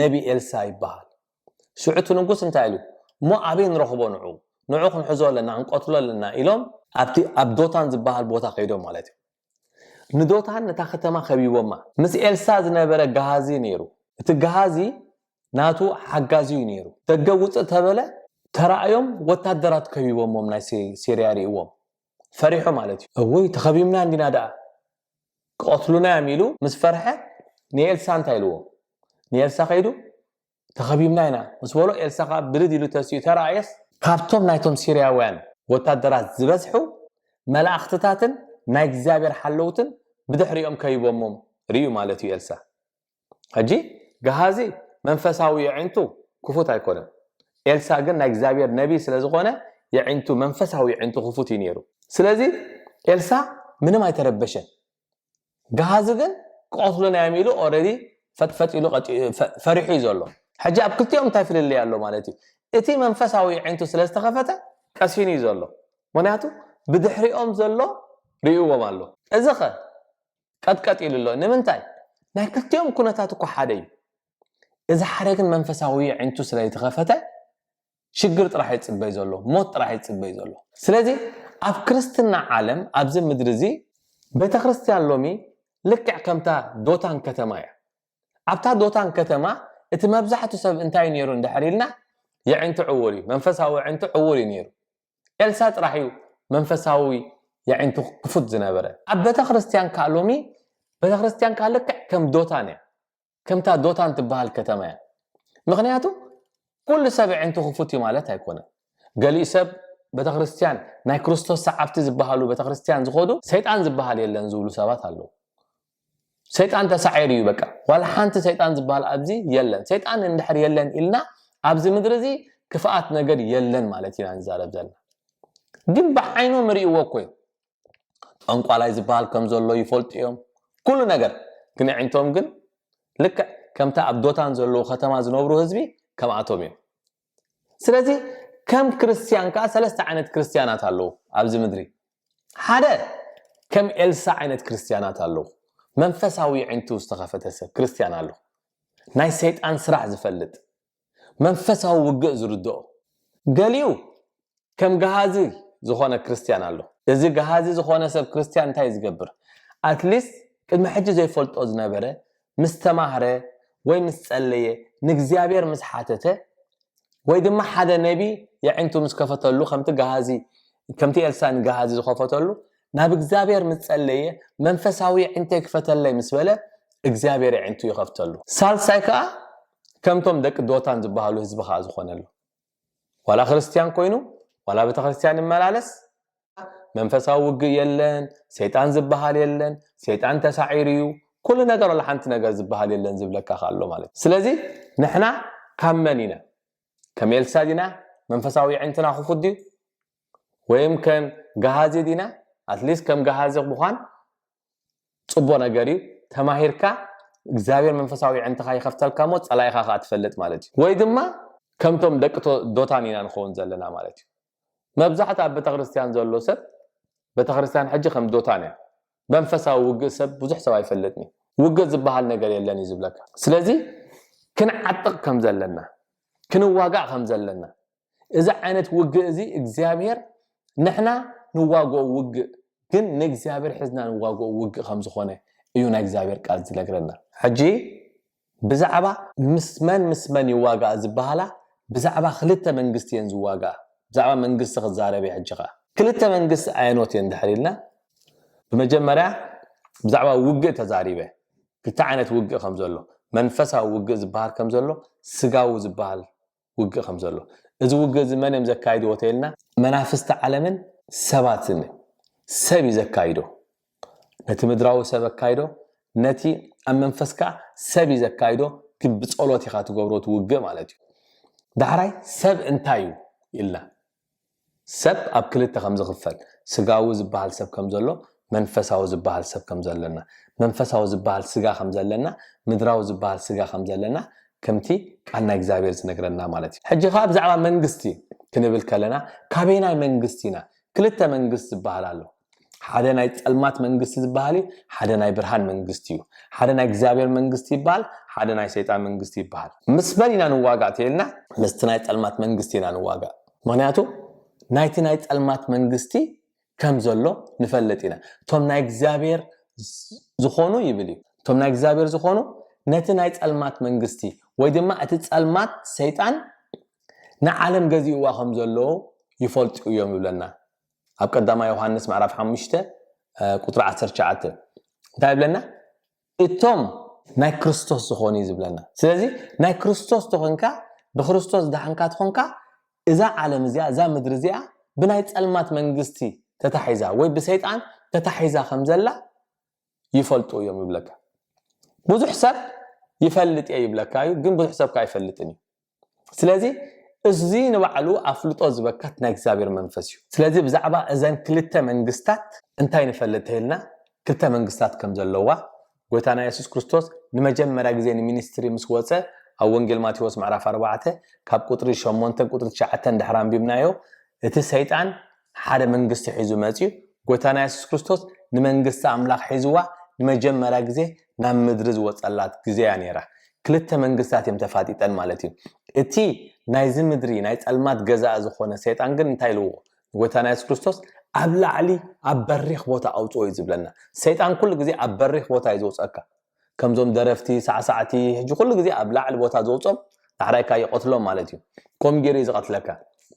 ነቢ ኤልሳ ይበሃል። ሽዑ እቲ ንጉስ እንታይ ኢሉ? እሞ ኣበይ ንረኽቦ ንዑ? ንዑ ክንሕዞ ኣለና፣ ክንቀትሎ ኣለና ኢሎም ኣብቲ ኣብ ዶታን ዝበሃል ቦታ ከይዶም ማለት እዩ። ንዶታን ነታ ከተማ ከቢቦማ። ምስ ኤልሳ ዝነበረ ገሃዚ ነይሩ። እቲ ገሃዚ ናቱ ሓጋዚ እዩ ነይሩ። ደገ ውፅእ ተበለ፣ ተራእዮም ወታደራት ከቢቦሞም ናይ ሲ- ሲርያ ርእዎም ፈሪሑ ማለት እዩ። እውይ ተኸቢብና እንዲና ደኣ ክቐትሉና እዮም ኢሉ ምስ ፈርሐ ንኤልሳ እንታይ ኢልዎ? ንኤልሳ ከይዱ ተኸቢብና ኢና ምስ በሎ ኤልሳ ከዓ ብርድ ኢሉ ተሲኡ ተራእየስ ካብቶም ናይቶም ሲርያውያን ወታደራት ዝበዝሑ መላእኽትታትን ናይ እግዚኣብሔር ሓለውትን ብድሕሪኦም ከይቦሞም ርእዩ ማለት እዩ ኤልሳ። ሕጂ ገሃዚ መንፈሳዊ የዒንቱ ክፉት ኣይኮነን። ኤልሳ ግን ናይ እግዚኣብሔር ነቢይ ስለ ዝኾነ የዒንቱ መንፈሳዊ የዒንቱ ክፉት እዩ ነይሩ። ስለዚ ኤልሳ ምንም ኣይተረበሸን። ገሃዚ ግን ክቐትሉና እዮም ኢሉ ኦረዲ ፈጥፈጥ ኢሉ ፈሪሑ እዩ ዘሎ። ሕጂ ኣብ ክልቲኦም እንታይ ፍልልይ ኣሎ ማለት እዩ? እቲ መንፈሳዊ የዒንቱ ስለ ዝተኸፈተ ቀሲኑ እዩ ዘሎ። ምክንያቱ ብድሕሪኦም ዘሎ ርእዎም ኣሎ። እዚ ኸ ቀጥቀጥ ኢሉ ኣሎ። ንምንታይ? ናይ ክልቲኦም ኩነታት እኮ ሓደ እዩ። እዚ ሓደ ግን መንፈሳዊ የዒንቱ ስለ ዝተኸፈተ ሽግር ጥራሕ ይፅበይ ዘሎ፣ ሞት ጥራሕ ይፅበይ ዘሎ። ስለዚ ኣብ ክርስትና ዓለም ኣብዚ ምድሪ እዚ ቤተክርስትያን ሎሚ ልክዕ ከምታ ዶታን ከተማ እያ። ኣብታ ዶታን ከተማ እቲ መብዛሕቱ ሰብ እንታይ ነይሩ እንድሕር ኢልና የዒንቱ ዕውር እዩ፣ መንፈሳዊ የዒንቱ ዕውር እዩ ነይሩ። ኤልሳ ጥራሕ እዩ መንፈሳዊ የዒንቱ ክፉት ዝነበረ። ኣብ ቤተክርስትያን ከዓ ሎሚ ቤተክርስትያን ከዓ ልክዕ ከም ዶታን እያ። ከምታ ዶታን ትበሃል ከተማ እያ። ምክንያቱ ኩሉ ሰብ የዒንቱ ክፉት እዩ ማለት ኣይኮነን። ገሊኡ ሰብ ቤተክርስትያን ናይ ክርስቶስ ሰዓብቲ ዝበሃሉ ቤተክርስትያን ዝኸዱ ሰይጣን ዝበሃል የለን ዝብሉ ሰባት ኣለዉ። ሰይጣን ተሳዒሩ እዩ በቃ። ዋላ ሓንቲ ሰይጣን ዝበሃል ኣብዚ የለን። ሰይጣን እንድሕር የለን ኢልና ኣብዚ ምድሪ እዚ ክፍኣት ነገር የለን ማለት ኢና ንዛረብ ዘለና። ግን ብዓይኖም ርእይዎ እኮ እዩ። ጠንቋላይ ዝበሃል ከም ዘሎ ይፈልጡ እዮም። ኩሉ ነገር ግን የዒንቶም ግን ልክዕ ከምታ ኣብ ዶታን ዘለዉ ከተማ ዝነብሩ ህዝቢ ከምኣቶም እዮም። ስለዚ ከም ክርስትያን ከዓ ሰለስተ ዓይነት ክርስትያናት ኣለዉ ኣብዚ ምድሪ። ሓደ ከም ኤልሳ ዓይነት ክርስትያናት ኣለዉ። መንፈሳዊ የዒንቱ ዝተኸፈተ ሰብ ክርስትያን ኣሎ። ናይ ሰይጣን ስራሕ ዝፈልጥ መንፈሳዊ ውግእ ዝርድኦ። ገሊኡ ከም ገሃዚ ዝኾነ ክርስትያን ኣሎ። እዚ ገሃዚ ዝኾነ ሰብ ክርስትያን እንታይ ዝገብር? ኣትሊስት ቅድሚ ሕጂ ዘይፈልጦ ዝነበረ ምስ ተማህረ ወይ ምስ ጸለየ ንእግዚኣብሔር ምስ ሓተተ ወይ ድማ ሓደ ነቢ የዒንቱ ምስ ከፈተሉ ከምቲ ገሃዚ ከምቲ ኤልሳ ንገሃዚ ዝኸፈተሉ ናብ እግዚኣብሔር ምስ ጸለየ መንፈሳዊ የዒንተይ ክፈተለይ ምስ በለ እግዚኣብሔር የዒንቱ ይኸፍተሉ። ሳልሳይ ከዓ ከምቶም ደቂ ዶታን ዝበሃሉ ህዝቢ ከዓ ዝኾነሉ ዋላ ክርስትያን ኮይኑ ዋላ ቤተክርስትያን ይመላለስ መንፈሳዊ ውግእ የለን፣ ሰይጣን ዝበሃል የለን፣ ሰይጣን ተሳዒሩ እዩ፣ ኩሉ ነገር ዋላ ሓንቲ ነገር ዝበሃል የለን ዝብለካ ኣሎ ማለት እዩ። ስለዚ ንሕና ካብ መን ኢና? ከም ኤልሳ ዲና? መንፈሳዊ የዒንትና ክፉት ድዩ? ወይም ከም ገሃዚ ዲና? ኣትሊስት ከም ገሃዚ ምዃን ፅቡቅ ነገር እዩ። ተማሂርካ እግዚኣብሔር መንፈሳዊ የዒንትኻ ይኸፍተልካ እሞ ፀላኢኻ ከዓ ትፈልጥ ማለት እዩ። ወይ ድማ ከምቶም ደቂ ዶታን ኢና ንኸውን ዘለና ማለት እዩ። መብዛሕትኡ ኣብ ቤተክርስትያን ዘሎ ሰብ ቤተክርስትያን ሕጂ ከም ዶታን እያ። መንፈሳዊ ውግእ ሰብ ብዙሕ ሰብ ኣይፈልጥን እዩ። ውግእ ዝበሃል ነገር የለን እዩ ዝብለካ። ስለዚ ክንዓጥቕ ከም ዘለና ክንዋጋእ ከም ዘለና እዚ ዓይነት ውግእ እዚ እግዚኣብሔር ንሕና ንዋግኦ ውግእ ግን ንእግዚኣብሔር ሒዝና ንዋግኦ ውግእ ከም ዝኾነ እዩ ናይ እግዚኣብሔር ቃል ዝነግረና። ሕጂ ብዛዕባ ምስ መን ምስ መን ይዋጋእ ዝበሃላ ብዛዕባ ክልተ መንግስቲ እየን ዝዋጋእ። ብዛዕባ መንግስቲ ክዛረብ እየ ሕጂ ኸዓ። ክልተ መንግስቲ ኣየኖት እየን ድሕር ኢልና ብመጀመርያ ብዛዕባ ውግእ ተዛሪበ። ክልተ ዓይነት ውግእ ከም ዘሎ መንፈሳዊ ውግእ ዝበሃል ከም ዘሎ ስጋዊ ዝበሃል ውግእ ከም ዘሎ እዚ ውግእ እዚ መን እዮም ዘካይድዎ ተይልና መናፍስቲ ዓለምን ሰባትን ሰብ እዩ ዘካይዶ። ነቲ ምድራዊ ሰብ ኣካይዶ ነቲ ኣብ መንፈስካ ሰብ እዩ ዘካይዶ። ግን ብጸሎት ኢኻ ትገብሮ እቲ ውግእ ማለት እዩ። ዳሕራይ ሰብ እንታይ እዩ ኢልና ሰብ ኣብ ክልተ ከም ዝኽፈል፣ ስጋዊ ዝበሃል ሰብ ከም ዘሎ፣ መንፈሳዊ ዝበሃል ሰብ ከም ዘለና፣ መንፈሳዊ ዝበሃል ስጋ ከም ዘለና፣ ምድራዊ ዝበሃል ስጋ ከም ዘለና፣ ከምቲ ቃል ናይ እግዚኣብሔር ዝነግረና ማለት እዩ። ሕጂ ከዓ ብዛዕባ መንግስቲ ክንብል ከለና፣ ካበየናይ መንግስቲ ኢና? ክልተ መንግስቲ ዝበሃል ኣሎ። ሓደ ናይ ጸልማት መንግስቲ ዝበሃል እዩ፣ ሓደ ናይ ብርሃን መንግስቲ እዩ። ሓደ ናይ እግዚኣብሔር መንግስቲ ይበሃል፣ ሓደ ናይ ሰይጣን መንግስቲ ይበሃል። ምስ መን ኢና ንዋጋእ ተይልና፣ ምስቲ ናይ ጸልማት መንግስቲ ኢና ንዋጋእ። ምክንያቱ ናይቲ ናይ ጸልማት መንግስቲ ከም ዘሎ ንፈልጥ ኢና። እቶም ናይ እግዚኣብሔር ዝኾኑ ይብል እዩ። እቶም ናይ እግዚኣብሔር ዝኾኑ ነቲ ናይ ጸልማት መንግስቲ ወይ ድማ እቲ ጸልማት ሰይጣን ንዓለም ገዚእዋ ከም ዘሎ ይፈልጡ እዮም ይብለና። ኣብ ቀዳማይ ዮሃንስ ምዕራፍ ሓሙሽተ ቁፅሪ ዓሰርተ ትሽዓተ እንታይ ይብለና? እቶም ናይ ክርስቶስ ዝኾኑ እዩ ዝብለና። ስለዚ ናይ ክርስቶስ ተኾንካ፣ ብክርስቶስ ዝደሓንካ ተኾንካ፣ እዛ ዓለም እዚኣ፣ እዛ ምድሪ እዚኣ ብናይ ጸልማት መንግስቲ ተታሒዛ ወይ ብሰይጣን ተታሒዛ ከም ዘላ ይፈልጡ እዮም ይብለካ። ብዙሕ ሰብ ይፈልጥ እየ ይብለካ እዩ፣ ግን ብዙሕ ሰብ ከ ኣይፈልጥን እዩ። ስለዚ እዚ ንባዕሉ ኣፍልጦ ዝበካት ናይ እግዚኣብሔር መንፈስ እዩ። ስለዚ ብዛዕባ እዘን ክልተ መንግስታት እንታይ ንፈልጥ ተይልና፣ ክልተ መንግስታት ከም ዘለዋ ጎይታና የሱስ ክርስቶስ ንመጀመርያ ግዜ ንሚኒስትሪ ምስ ወፀ ኣብ ወንጌል ማቴዎስ ምዕራፍ ኣርባዕተ ካብ ቁጥሪ ሸሞንተ ቁጥሪ ትሽዓተ ድሕሪ ኣንቢብናዮ፣ እቲ ሰይጣን ሓደ መንግስቲ ሒዙ መፅዩ፣ ጎይታና የሱስ ክርስቶስ ንመንግስቲ ኣምላኽ ሒዝዋ ንመጀመርያ ግዜ ናብ ምድሪ ዝወፀላት ግዜ እያ ነይራ። ክልተ መንግስታት እዮም ተፋጢጠን ማለት እዩ። እቲ ናይዚ ምድሪ ናይ ጸልማት ገዛእ ዝኾነ ሰይጣን ግን እንታይ ኢልዎ? ጎይታና የሱስ ክርስቶስ ኣብ ላዕሊ ኣብ በሪኽ ቦታ ኣውፅኦ እዩ ዝብለና። ሰይጣን ኩሉ ግዜ ኣብ በሪኽ ቦታ እዩ ዝወፀካ። ከምዞም ደረፍቲ፣ ሳዕሳዕቲ፣ ሕጂ ኩሉ ግዜ ኣብ ላዕሊ ቦታ ዘውፅኦም ዳሕራይካ ይቐትሎም ማለት እዩ። ከምኡ ገይሩ እዩ ዝቐትለካ።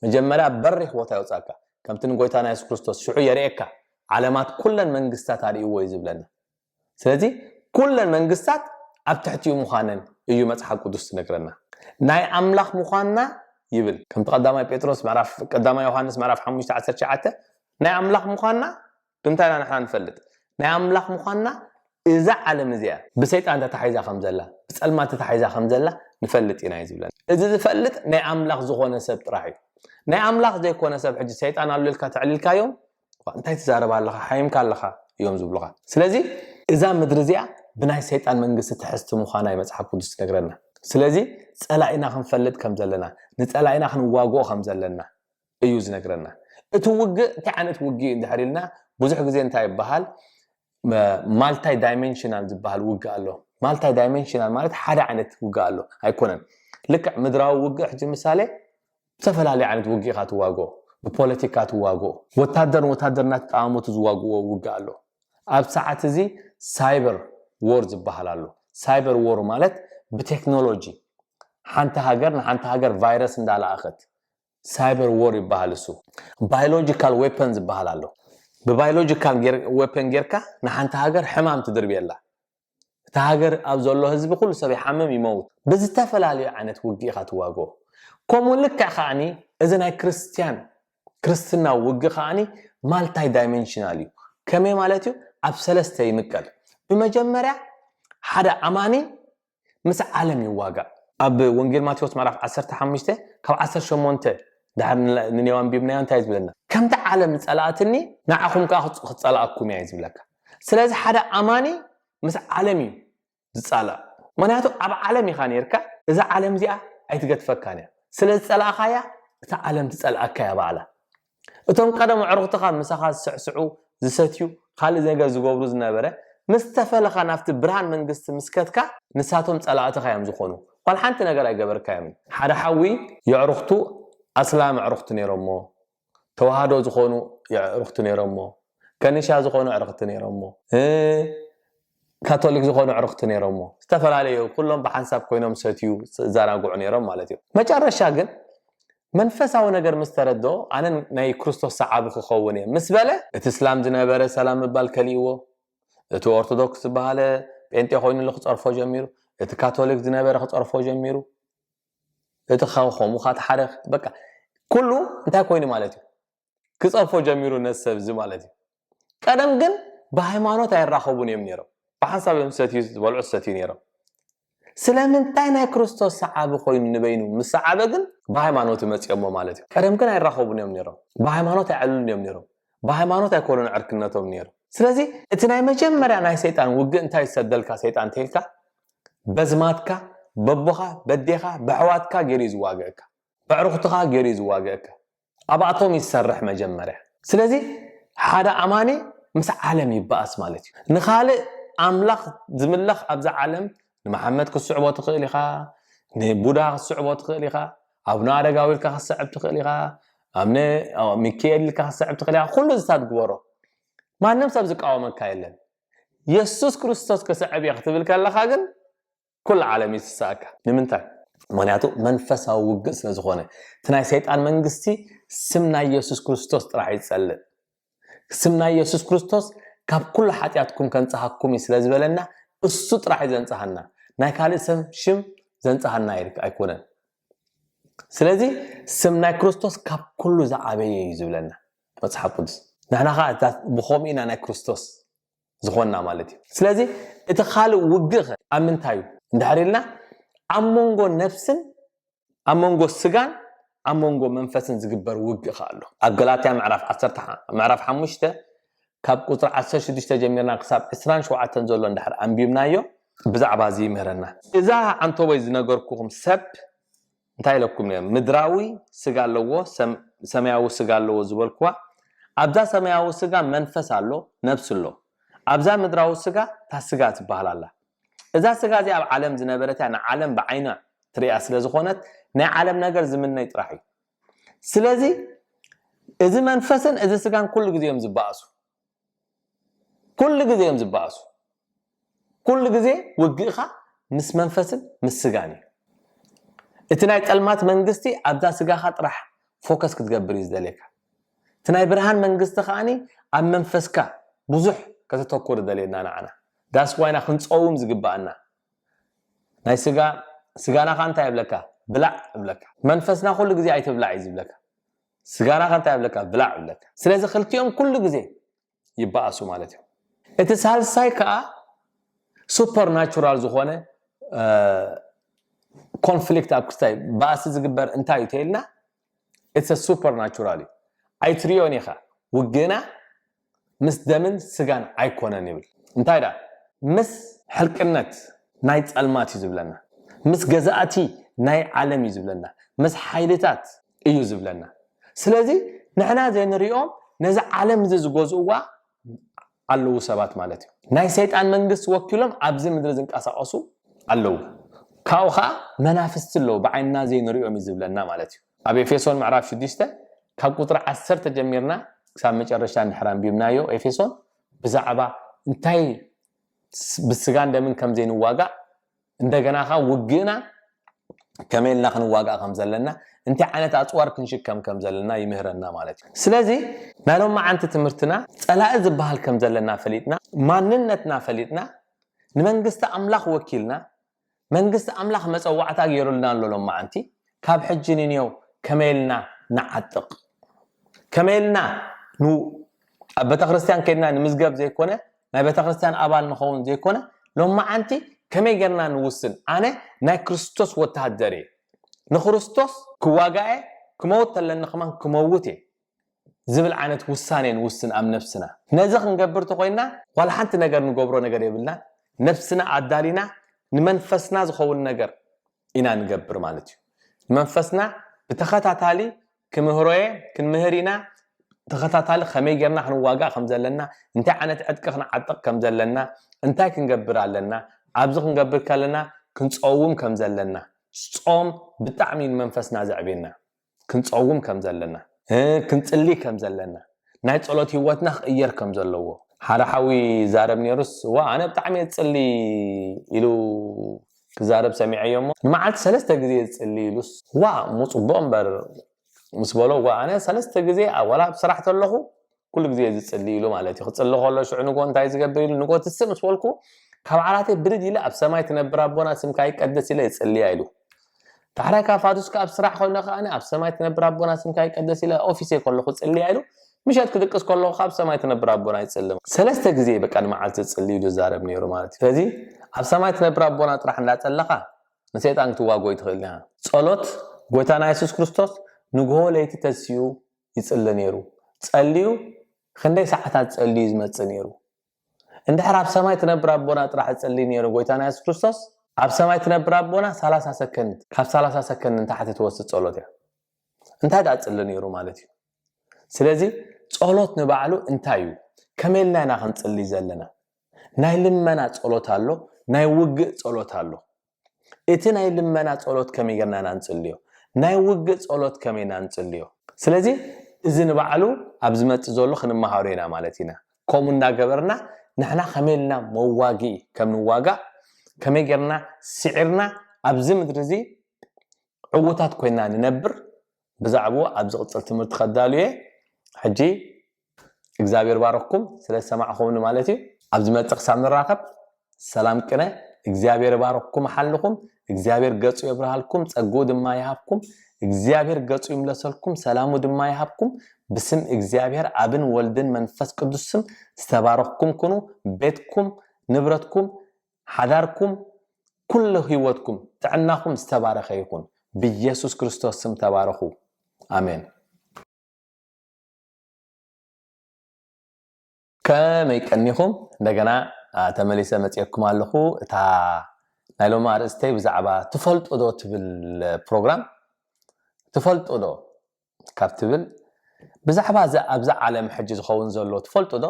መጀመርያ ኣብ በሪኽ ቦታ ይውፅኣካ። ከምቲ ንጎይታና የሱስ ክርስቶስ ሽዑ የርእየካ። ዓለማት ኩለን መንግስታት ኣርእይዎ እዩ ዝብለና። ስለዚ ኩለን መንግስታት ኣብ ትሕቲኡ ምዃነን እዩ መጽሓፍ ቅዱስ ትነግረና። ናይ ኣምላኽ ምዃንና ይብል። ከምቲ ቀዳማይ ጴጥሮስ ምዕራፍ፣ ቀዳማይ ዮሃንስ ምዕራፍ ሓሙሽተ ዓሰርተ ትሽዓተ ናይ ኣምላኽ ምዃንና ብምንታይ ኢና ንሕና ንፈልጥ? ናይ ኣምላኽ ምዃንና እዛ ዓለም እዚኣ ብሰይጣን ተታሒዛ ከም ዘላ፣ ብጸልማት ተታሒዛ ከም ዘላ ንፈልጥ ኢና እዩ ዝብለና። እዚ ዝፈልጥ ናይ ኣምላኽ ዝኾነ ሰብ ጥራሕ እዩ። ናይ ኣምላኽ ዘይኮነ ሰብ ሕጂ ሰይጣን ኣሎ ኢልካ ተዕሊልካዮም፣ "ዋ፣ እንታይ ትዛረብ ኣለኻ? ሓይምካ ኣለኻ" እዮም ዝብሉኻ። ስለዚ እዛ ምድሪ እዚኣ ብናይ ሰይጣን መንግስቲ ትሕዝቲ ምዃና እዩ መጽሓፍ ቅዱስ ትነግረና። ስለዚ ጸላኢና ክንፈልጥ ከም ዘለና፣ ንጸላኢና ክንዋግኦ ከም ዘለና እዩ ዝነግረና። እቲ ውግእ እንታይ ዓይነት ውግእ እዩ እንድሕር ኢልና፣ ብዙሕ ግዜ እንታይ ይበሃል? ማልታይ ዳይሜንሽናል ዝበሃል ውግእ ኣሎ። ማልታይ ዳይሜንሽናል ማለት ሓደ ዓይነት ውግእ ኣሎ ኣይኮነን። ልክዕ ምድራዊ ውግእ ሕጂ ምሳሌ ዝተፈላለዩ ዓይነት ውግእ ኢኻ ትዋግኦ። ብፖለቲካ ትዋግኦ። ወታደር ንወታደር እናተጠማመቱ ዝዋግእዎ ውግእ ኣሎ። ኣብ ሰዓት እዚ ሳይበር ዎር ዝበሃል ኣሎ። ሳይበር ዎር ማለት ብቴክኖሎጂ ሓንቲ ሃገር ንሓንቲ ሃገር ቫይረስ እንዳለኣኸት ሳይበር ዎር ይበሃል። እሱ ባዮሎጂካል ዌፐን ዝበሃል ኣሎ። ብባዮሎጂካል ጌር-፣ ዌፐን ጌርካ ንሓንቲ ሃገር ሕማም ትድርብየላ። እታ ሃገር ኣብ ዘሎ ህዝቢ ኩሉ ሰብ ይሓምም ይመውት። ብዝተፈላለዩ ዓይነት ውግእ ኢኻ ትዋግኦ። ከምኡ ልክዕ ከዓኒ እዚ ናይ ክርስትያን ክርስትና ውግእ ከዓኒ ማልታይ ዳይሜንሽናል እዩ። ከመይ ማለት እዩ? ኣብ ሰለስተ ይምቀል። ብመጀመርያ ሓደ ኣማኒ ምስ ዓለም ይዋጋእ። ኣብ ወንጌል ማቴዎስ ምዕራፍ ዓሰርተ ሓሙሽተ ካብ ዓሰርተ ሸሞንተ ድሓር ንላ-፣ ንኔዋ ኣንቢብናዮ እንታይ ዝብለና? "ከምቲ ዓለም ዝጸልኣትኒ ንዓኹም ከኣ ክጽ-፣ ክጸልኣኩም እያ" እዩ ዝብለካ። ስለዚ ሓደ ኣማኒ ምስ ዓለም እዩ ዝጻላእ። ምኽንያቱ ኣብ ዓለም ኢኻ ኔርካ፣ እዛ ዓለም እዚኣ ኣይትገድፈካን እያ። ስለ ዝጸላእኻያ እታ ዓለም ትጸልኣካ እያ ባዕላ። እቶም ቀደም ኣዕሩኽትኻ ምሳኻ ዝስዕስዑ፣ ዝሰትዩ፣ ካልእ ነገር ዝገብሩ ዝነበረ፣ ምስ ተፈለኻ ናብቲ ብርሃን መንግስቲ ምስ ከድካ፣ ንሳቶም ጸላእትኻ እዮም ዝኾኑ። ዋላ ሓንቲ ነገር ኣይገበርካዮምን። ሓደ ሓዊ የዕሩኽቱ ኣስላም ኣዕሩኽቱ ነይሮሞ፣ ተዋህዶ ዝኾኑ ኣዕሩኽቱ ነይሮሞ፣ ከኒሻ ዝኾኑ ኣዕሩኽቱ ነይሮሞ፣ እ፣ ካቶሊክ ዝኾኑ ኣዕሩኽቱ ነይሮሞ፣ ዝተፈላለዩ ኩሎም ብሓንሳብ ኮይኖም ሰትዩ ዘናግዑ ነይሮም ማለት እዩ። መጨረሻ ግን መንፈሳዊ ነገር ምስ ተረድኦ፣ ኣነ ናይ ክርስቶስ ሰዓቢ ክኸውን እየ ምስ በለ፣ እቲ እስላም ዝነበረ ሰላም ምባል ከሊእዎ፣ እቲ ኦርቶዶክስ ዝበሃለ ጴንጤ ኮይኑሉ ክጸርፎ ጀሚሩ፣ እቲ ካቶሊክ ዝነበረ ክጸርፎ ጀሚሩ፣ እቲ ኸ-፣ ከምኡ ኻት ሓደ፣ በቃ፣ ኩሉ እንታይ ኮይኑ ማለት እዩ? ክጸርፎ ጀሚሩ ነዚ ሰብ እዚ ማለት እዩ። ቀደም ግን ብሃይማኖት ኣይራኸቡን እዮም ነይሮም። ብሓንሳብ እዮም ዝሰትዩ፣ ዝበልዑ ዝሰትዩ ነይሮም። ስለምንታይ ናይ ክርስቶስ ሰዓቢ ኮይኑ ንበይኑ ምስ ሰዓበ ግን ብሃይማኖት መፅኦሞ ማለት እዩ። ቀደም ግን ኣይራኸቡን እዮም ነይሮም። ብሃይማኖት ኣይዕልሉን እዮም ነይሮም። ብሃይማኖት ኣይኮኑን ዕርክነቶም ነይሩ። ስለዚ እቲ ናይ መጀመርያ ናይ ሰይጣን ውግእ እንታይ ዝሰደልካ ሰይጣን እንተልካ፣ በዝማትካ፣ በቦኻ፣ በዴኻ፣ በሕዋትካ ገይሩ እዩ ዝዋግእካ። በዕሩኽትኻ ገይሩ እዩ ዝዋግእካ። ኣብኣቶም ይሰርሕ መጀመርያ። ስለዚ ሓደ ኣማኒ ምስ ዓለም ይበኣስ ማለት እዩ። ንኻልእ ኣምላኽ ዝምለኽ ኣብዛ ዓለም ንመሓመድ ክትስዕቦ ትኽእል ኢኻ፣ ንቡዳ ክትስዕቦ ትኽእል ኢኻ፣ ኣቡነ ኣረጋዊ ኢልካ ክትስዕብ ትኽእል ኢኻ፣ ኣምነ ሚካኤል ኢልካ ክትስዕብ ትኽእል ኢኻ። ኩሉ ዝታት ግበሮ፣ ማንም ሰብ ዝቃወመካ የለን። የሱስ ክርስቶስ ክስዕብ እየ ክትብል ከለኻ ግን ኩሉ ዓለም ይስሳእካ። ንምንታይ? ምክንያቱ መንፈሳዊ ውግእ ስለ ዝኾነ። እቲ ናይ ሰይጣን መንግስቲ ስም ናይ የሱስ ክርስቶስ ጥራሕ ይጸልእ። ስም ናይ የሱስ ክርስቶስ ካብ ኩሉ ሓጢኣትኩም ከንጽሃኩም እዩ ስለ ዝበለና እሱ ጥራሕ እዩ ዘንጽሃና። ናይ ካልእ ሰብ ሽም ዘንጽሃና ኣይኮነን። ስለዚ ስም ናይ ክርስቶስ ካብ ኩሉ ዝዓበየ እዩ ዝብለና መጽሓፍ ቅዱስ። ንሕና ኸዓ ብኸምኡ ኢና ናይ ክርስቶስ ዝኾንና ማለት እዩ። ስለዚ እቲ ካልእ ውግእ ኸ ኣብ ምንታይ እዩ እንድሕር ኢልና፣ ኣብ መንጎ ነፍስን ኣብ መንጎ ስጋን ኣብ መንጎ መንፈስን ዝግበር ውግእ ኸ ኣሎ። ኣብ ገላትያ ምዕራፍ ዓሰርተ ምዕራፍ ሓሙሽተ ካብ ቁፅሪ ዓሰርተ ሽዱሽተ ጀሚርና ክሳብ ዕስራን ሸውዓተን ዘሎ እንድሕር ኣንቢብናዮ ብዛዕባ እዚ ይምህረና። እዛ ዓንቶቦይ ዝነገርኩኹም ሰብ እንታይ ኢለኩም ነይረ? ምድራዊ ስጋ ኣለዎ፣ ሰም- ሰማያዊ ስጋ ኣለዎ ዝበልኩዋ። ኣብዛ ሰማያዊ ስጋ መንፈስ ኣሎ፣ ነብሲ ኣሎ። ኣብዛ ምድራዊ ስጋ እታ ስጋ ትበሃል ኣላ። እዛ ስጋ እዚኣ ኣብ ዓለም ዝነበረት እያ፣ ንዓለም ብዓይና ትሪኣ ስለ ዝኾነት ናይ ዓለም ነገር ዝምነይ ጥራሕ እዩ። ስለዚ እዚ መንፈስን እዚ ስጋን ኩሉ ግዜ እዮም ዝበኣሱ። ኩሉ ግዜ እዮም ዝበኣሱ። ኩሉ ግዜ ውግእኻ ምስ መንፈስን ምስ ስጋን እዩ። እቲ ናይ ጸልማት መንግስቲ ኣብዛ ስጋኻ ጥራሕ ፎከስ ክትገብር እዩ ዝደልየካ። እቲ ናይ ብርሃን መንግስቲ ከዓኒ ኣብ መንፈስካ ብዙሕ ከተተኩር ደልየና ንዓና። ዳስ ዋይና ክንጸውም ዝግባኣና። ናይ ስጋ ስጋና ከ እንታይ ይብለካ? ብላዕ ይብለካ። መንፈስና ኩሉ ግዜ ኣይትብላዕ እዩ ዝብለካ። ስጋና ከ እንታይ ይብለካ? ብላዕ ይብለካ። ስለዚ ክልቲኦም ኩሉ ግዜ ይበኣሱ ማለት እዩ። እቲ ሳልሳይ ከዓ ሱፐርናቹራል ዝኾነ ኮንፍሊክት ኣብ ክስታይ ባእሲ ዝግበር እንታይ እዩ ተይልና፣ it's supernatural እዩ። ኣይትሪዮን ኢኻ። ውግእና ምስ ደምን ስጋን ኣይኮነን ይብል። እንታይ ዳ? ምስ ሕልቅነት ናይ ጸልማት እዩ ዝብለና፣ ምስ ገዛእቲ ናይ ዓለም እዩ ዝብለና፣ ምስ ሓይልታት እዩ ዝብለና። ስለዚ ንሕና ዘይንሪኦም ነዚ ዓለም እዚ ዝገዝእዋ ኣለዉ ሰባት ማለት እዩ። ናይ ሰይጣን መንግስቲ ወኪሎም ኣብዚ ምድሪ ዝንቀሳቐሱ ኣለዉ። ካብኡ ከዓ መናፍስቲ ኣለዉ፣ ብዓይንና ዘይንሪኦም እዩ ዝብለና ማለት እዩ። ኣብ ኤፌሶን ምዕራፍ ሽዱሽተ ካብ ቁፅሪ ዓሰርተ ጀሚርና ክሳብ መጨረሻ እንድሕር ኣንቢብናዮ ኤፌሶን ብዛዕባ እንታይ ብስጋን ደምን ከም ዘይንዋጋእ እንደገና ከዓ ውግእና ከመይ ኢልና ክንዋጋእ ከም ዘለና እንታይ ዓይነት ኣፅዋር ክንሽከም ከም ዘለና ይምህረና ማለት እዩ። ስለዚ ናይ ሎማዓንቲ ትምህርትና ፀላኢ ዝበሃል ከም ዘለና ፈሊጥና ማንነትና ፈሊጥና ንመንግስቲ ኣምላኽ ወኪልና መንግስቲ ኣምላኽ መፀዋዕታ ገይሩልና ኣሎ። ሎማዓንቲ ካብ ሕጂ ንንየው ከመይ ኢልና ንዓጥቕ ከመይ ኢልና ኣብ ቤተክርስትያን ከድና ንምዝገብ ዘይኮነ ናይ ቤተክርስትያን ኣባል ንኸውን ዘይኮነ ሎማዓንቲ ከመይ ጌርና ንውስን ኣነ ናይ ክርስቶስ ወተሃደር እየ ንክርስቶስ ክዋጋኤ ክመውት ተለኒ ከማን ክመውት እየ ዝብል ዓይነት ውሳኔ ንውስን ኣብ ነፍስና። ነዚ ክንገብር ተኮይና ዋላ ሓንቲ ነገር ንገብሮ ነገር የብልና። ነፍስና ኣዳሊና ንመንፈስና ዝኸውን ነገር ኢና ንገብር ማለት እዩ። ንመንፈስና ብተኸታታሊ ክምህሮየ ክንምህር ኢና። ተኸታታሊ ከመይ ጌርና ክንዋጋእ ከም ዘለና፣ እንታይ ዓይነት ዕጥቂ ክንዓጥቕ ከም ዘለና፣ እንታይ ክንገብር ኣለና፣ ኣብዚ ክንገብር ከለና ክንጸውም ከም ዘለና። ጾም ብጣዕሚ ንመንፈስና ዘዕብየና። ክንጸውም ከም ዘለና፣ ክንጽሊ ከም ዘለና፣ ናይ ጸሎት ህይወትና ክቕየር ከም ዘለዎ። ሓደ ሓዊ ይዛረብ ነይሩስ፣ ዋ ኣነ ብጣዕሚ እየ ዝጽሊ ኢሉ ክዛረብ ሰሚዐዮ እሞ ንመዓልቲ ሰለስተ ግዜ ዝጽሊ ኢሉስ፣ ዋ እሞ ጽቡቕ እምበር ምስ በሎ፣ ዋ ኣነ ሰለስተ ግዜ ዋላ ኣብ ስራሕ ተለኹ ኩሉ ግዜ ዝጽሊ ኢሉ ማለት እዩ። ክጽሊ ከሎ ሽዑ ንጎ እንታይ ዝገብር ኢሉ ንጎ ትስእ ምስ በልኩ ካብ ዓራተይ ብድድ ኢለ ኣብ ሰማይ ትነብር ኣቦና ስምካ ይቀደስ ኢለ ይጽልያ ኢሉ። ዳሕራይ ካብ ፋቱስካ ኣብ ስራሕ ኮይነ ከኣ ኣብ ሰማይ ትነብር ኣቦና ስምካ ይቀደስ ኢለ ኦፊሰይ ከለኹ ጽልያ ኢሉ ምሸት ክድቅስ ከለኹ ካብ ሰማይ ትነብር ኣቦና ይጽልም። ሰለስተ ግዜ ብቀን መዓልቲ ጽልዩ ዝዛረብ ነይሩ ማለት እዩ። ስለዚ ኣብ ሰማይ ትነብር ኣቦና ጥራሕ እንዳጸለኻ ንሰይጣን ክትዋጎ ይትኽእል ኢና። ጸሎት ጎይታና የሱስ ክርስቶስ ንግሆ ለይቲ ተሲኡ ይጽሊ ነይሩ። ጸልዩ ክንደይ ሰዓታት ጸልዩ ዝመጽእ ነይሩ። እንድሕር ኣብ ሰማይ ትነብር ኣቦና ጥራሕ ጸሊ ነይሩ ጎይታና የሱስ ክርስቶስ፣ ኣብ ሰማይ ትነብር ኣቦና ሰላሳ ሰከንድ፣ ካብ ሰላሳ ሰከንድ ንታሕቲ ትወስድ ጸሎት እያ። እንታይ ደኣ ጸሊ ነይሩ ማለት እዩ። ስለዚ ጸሎት ንባዕሉ እንታይ እዩ? ከመይ ኢልና ኢና ክንጽሊ ዘለና? ናይ ልመና ጸሎት ኣሎ፣ ናይ ውግእ ጸሎት ኣሎ። እቲ ናይ ልመና ጸሎት ከመይ ጌርና ኢና ንጽልዮ? ናይ ውግእ ጸሎት ከመይ ኢና ንጽልዮ? ስለዚ እዚ ንባዕሉ ኣብ ዝመጽእ ዘሎ ክንመሃሮ ኢና ማለት ኢና። ከምኡ እንዳገበርና ንሕና ከመይ ኢልና መዋግኢ ከም ንዋጋእ፣ ከመይ ጌርና ስዒርና ኣብዚ ምድሪ እዚ ዕዉታት ኮይና ንነብር፣ ብዛዕባኡ ኣብ ዝቕጽል ትምህርቲ ከዳሉ እየ። ሕጂ እግዚኣብሔር ባረኽኩም ስለ ዝሰማዕኹምኒ ማለት እዩ። ኣብ ዝመጽእ ክሳብ ንራኸብ ሰላም ቅነ። እግዚኣብሔር ባረኽኩም ሓልኹም። እግዚኣብሔር ገጹ የብርሃልኩም፣ ጸግኡ ድማ ይሃብኩም። እግዚኣብሔር ገጹ ይምለሰልኩም፣ ሰላሙ ድማ ይሃብኩም። ብስም እግዚኣብሔር ኣብን ወልድን መንፈስ ቅዱስ ስም ዝተባረኽኩም ኩኑ። ቤትኩም፣ ንብረትኩም፣ ሓዳርኩም፣ ኩሉ ህይወትኩም፣ ጥዕናኹም ዝተባረኸ ይኹን። ብኢየሱስ ክርስቶስ ስም ተባረኹ። ኣሜን። ከመይ ቀኒኹም? እንደገና፣ አ፣ ተመሊሰ መጽኤኩም ኣለኹ። እታ ናይ ሎሚ ኣርእስተይ ብዛዕባ ትፈልጡ ዶ ትብል ፕሮግራም፣ ትፈልጡ ዶ ካብ ትብል፣ ብዛዕባ እዚ ኣብዛ ዓለም ሕጂ ዝኸውን ዘሎ ትፈልጡ ዶ?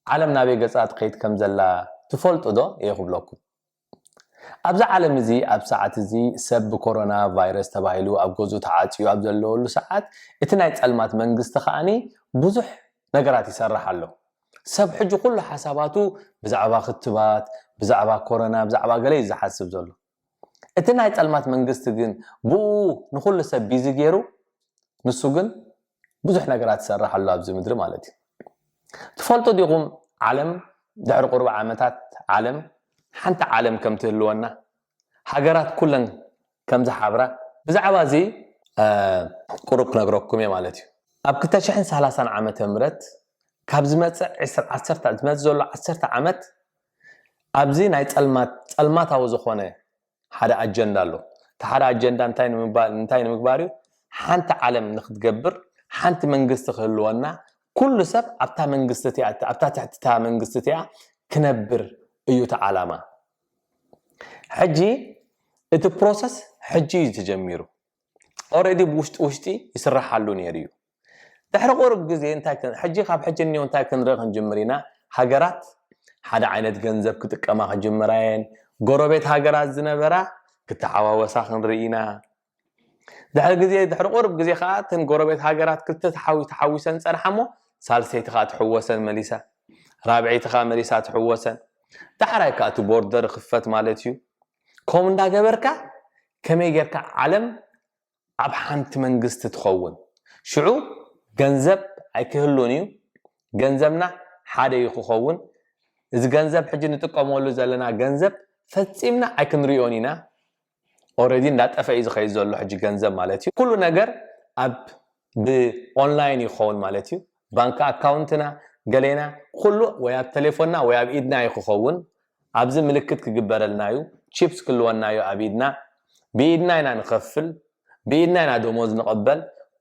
ዓለም ናበይ ገጻ ትኸይድ ከም ዘላ ትፈልጡ ዶ? እየ ክብለኩም። ኣብዚ ዓለም እዚ፣ ኣብ ሰዓት እዚ ሰብ ብኮሮና ቫይረስ ተባሂሉ ኣብ ገዝኡ ተዓጽዩ ኣብ ዘለወሉ ሰዓት፣ እቲ ናይ ጸልማት መንግስቲ ከኣኒ ብዙሕ ነገራት ይሰርሕ ኣሎ። ሰብ ሕጂ ኩሉ ሓሳባቱ ብዛዕባ ክትባት፣ ብዛዕባ ኮሮና፣ ብዛዕባ ገለ እዩ ዝሓስብ ዘሎ። እቲ ናይ ጸልማት መንግስቲ ግን ብኡ ንኹሉ ሰብ ቢዚ ገይሩ፣ ንሱ ግን ብዙሕ ነገራት ይሰርሕ ኣሎ ኣብዚ ምድሪ ማለት እዩ። ትፈልጡ ዲኹም፣ ዓለም ድሕሪ ቁሩብ ዓመታት ዓለም ሓንቲ ዓለም ከም ትህልወና፣ ሃገራት ኩለን ከም ዝሓብራ፣ ብዛዕባ እዚ፣ እ፣ ቁሩብ ክነግረኩም እየ ማለት እዩ። ኣብ ክልተ ሽሕን ሰላሳን ዓመተ ምህረት ካብ ዝመጽእ ዕስራ፣ ዓሰርተ፣ ዝመጽእ ዘሎ ዓሰርተ ዓመት ኣብዚ ናይ ጸልማት፣ ጸልማታዊ ዝኾነ ሓደ ኣጀንዳ ኣሎ። እቲ ሓደ ኣጀንዳ እንታይ ንምባ-፣ እንታይ ንምግባር እዩ? ሓንቲ ዓለም ንክትገብር፣ ሓንቲ መንግስቲ ክህልወና፣ ኩሉ ሰብ ኣብታ መንግስቲ እቲኣ፣ ኣብታ ትሕቲ እታ መንግስቲ እቲኣ ክነብር እዩ እቲ ዓላማ። ሕጂ እቲ ፕሮሰስ ሕጂ እዩ ተጀሚሩ። ኦልሬዲ ብውሽጢ ውሽጢ ይስራሓሉ ነይሩ እዩ። ድሕሪ ቁሩብ ግዜ እንታይ ክን-፣ ሕጂ ካብ ሕጂ እኒኦ እንታይ ክንርኢ ክንጅምር ኢና? ሃገራት ሓደ ዓይነት ገንዘብ ክጥቀማ ክጅምራ እየን። ጎረቤት ሃገራት ዝነበራ ክተሓዋወሳ ክንርኢ ኢና። ድሕሪ ግዜ፣ ድሕሪ ቁሩብ ግዜ ከዓ እተን ጎረቤት ሃገራት ክልተ ተሓዊ-፣ ተሓዊሰን ጸንሓ እሞ ሳልሰይቲ ከዓ ትሕወሰን መሊሳ፣ ራብዐይቲ ከዓ መሊሳ ትሕወሰን። ዳሕራይ ከዓ እቲ ቦርደር ይኽፈት ማለት እዩ። ከምኡ እንዳገበርካ ከመይ ጌርካ ዓለም ኣብ ሓንቲ መንግስቲ ትኸውን? ሽዑ ገንዘብ ኣይክህሉን እዩ። ገንዘብና ሓደ እዩ ክኸውን። እዚ ገንዘብ ሕጂ ንጥቀመሉ ዘለና ገንዘብ ፈጺምና ኣይክንሪኦን ኢና። ኦልሬዲ እንዳጠፈ እዩ ዝኸይድ ዘሎ ሕጂ ገንዘብ ማለት እዩ። ኩሉ ነገር ኣብ ብኦንላይን ይኸውን ማለት እዩ። ባንክ ኣካውንትና ገሌና ኩሉ ወይ ኣብ ቴሌፎንና ወይ ኣብ ኢድና እዩ ክኸውን። ኣብዚ ምልክት ክግበረልና እዩ። ቺፕስ ክልወና እዩ ኣብ ኢድና። ብኢድና ኢና ንኸፍል፣ ብኢድና ኢና ደሞዝ ንቐበል።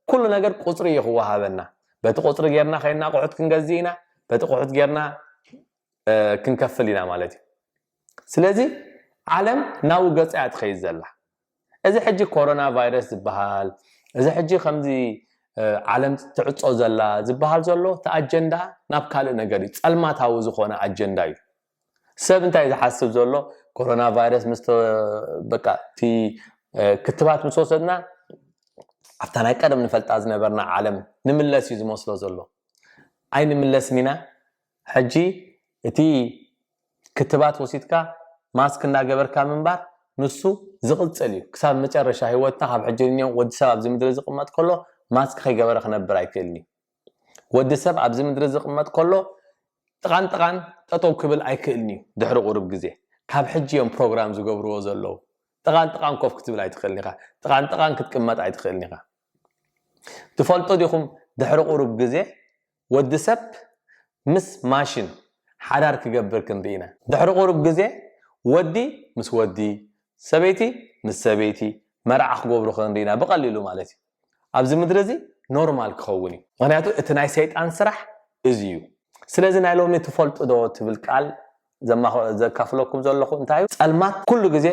ኩሉ ነገር ቁጽሪ እዩ ክወሃበና። በቲ ቁጽሪ ጌርና ከይና ኣቑሑት ክንገዝእ ኢና፣ በቲ ቁሑት ጌርና፣ እ፣ ክንከፍል ኢና ማለት እዩ። ስለዚ ዓለም ናብኡ ገጻ እያ ትኸይድ ዘላ። እዚ ሕጂ ኮሮና ቫይረስ ዝበሃል፣ እዚ ሕጂ ከምዚ፣ እ፣ ዓለም ትዕጾ ዘላ ዝበሃል ዘሎ፣ እቲ ኣጀንዳ ናብ ካልእ ነገር እዩ። ጸልማታዊ ዝኾነ ኣጀንዳ እዩ። ሰብ እንታይ ዝሓስብ ዘሎ፣ ኮሮና ቫይረስ ምስ ተ-፣ በቃ፣ እቲ፣ እ፣ ክትባት ምስ ወሰድና፣ ኣብታ ናይ ቀደም ንፈልጣ ዝነበርና ዓለም ንምለስ እዩ ዝመስሎ ዘሎ። ኣይንምለስን ኢና። ሕጂ እቲ ክትባት ወሲድካ ማስክ እናገበርካ ምንባር ንሱ ዝቕጽል እዩ። ክሳብ መጨረሻ ህይወትና፣ ካብ ሕጂ ንዮ ወዲ ሰብ ኣብዚ ምድሪ ዝቕመጥ ከሎ ማስክ ከይገበረ ክነብር ኣይክእልን እዩ። ወዲ ሰብ ኣብዚ ምድሪ ዝቕመጥ ከሎ ጥቓን ጥቓን ጠጠው ክብል ኣይክእልን እዩ። ድሕሪ ቁሩብ ግዜ ካብ ሕጂ እዮም ፕሮግራም ዝገብርዎ ዘለዉ። ጥቓን ጥቓን ኮፍ ክትብል ኣይትኽእልን ኢኻ። ጥቓን ጥቓን ክትቅመጥ ኣይትኽእልን ኢኻ። ትፈልጡ ዲኹም ድሕሪ ቁሩብ ግዜ ወዲ ሰብ ምስ ማሽን ሓዳር ክገብር ክንርኢ ኢና። ድሕሪ ቁሩብ ግዜ ወዲ ምስ ወዲ፣ ሰበይቲ ምስ ሰበይቲ መርዓ ክገብሩ ክንርኢ ኢና፣ ብቐሊሉ ማለት እዩ። ኣብዚ ምድሪ እዚ ኖርማል ክኸውን እዩ። ምኽንያቱ እቲ ናይ ሰይጣን ስራሕ እዚ እዩ። ስለዚ ናይ ሎሚ ትፈልጡ ዶ ትብል ቃል ዘማኸ-፣ ዘካፍለኩም ዘለኹ እንታይ እዩ? ጸልማት ኩሉ ግዜ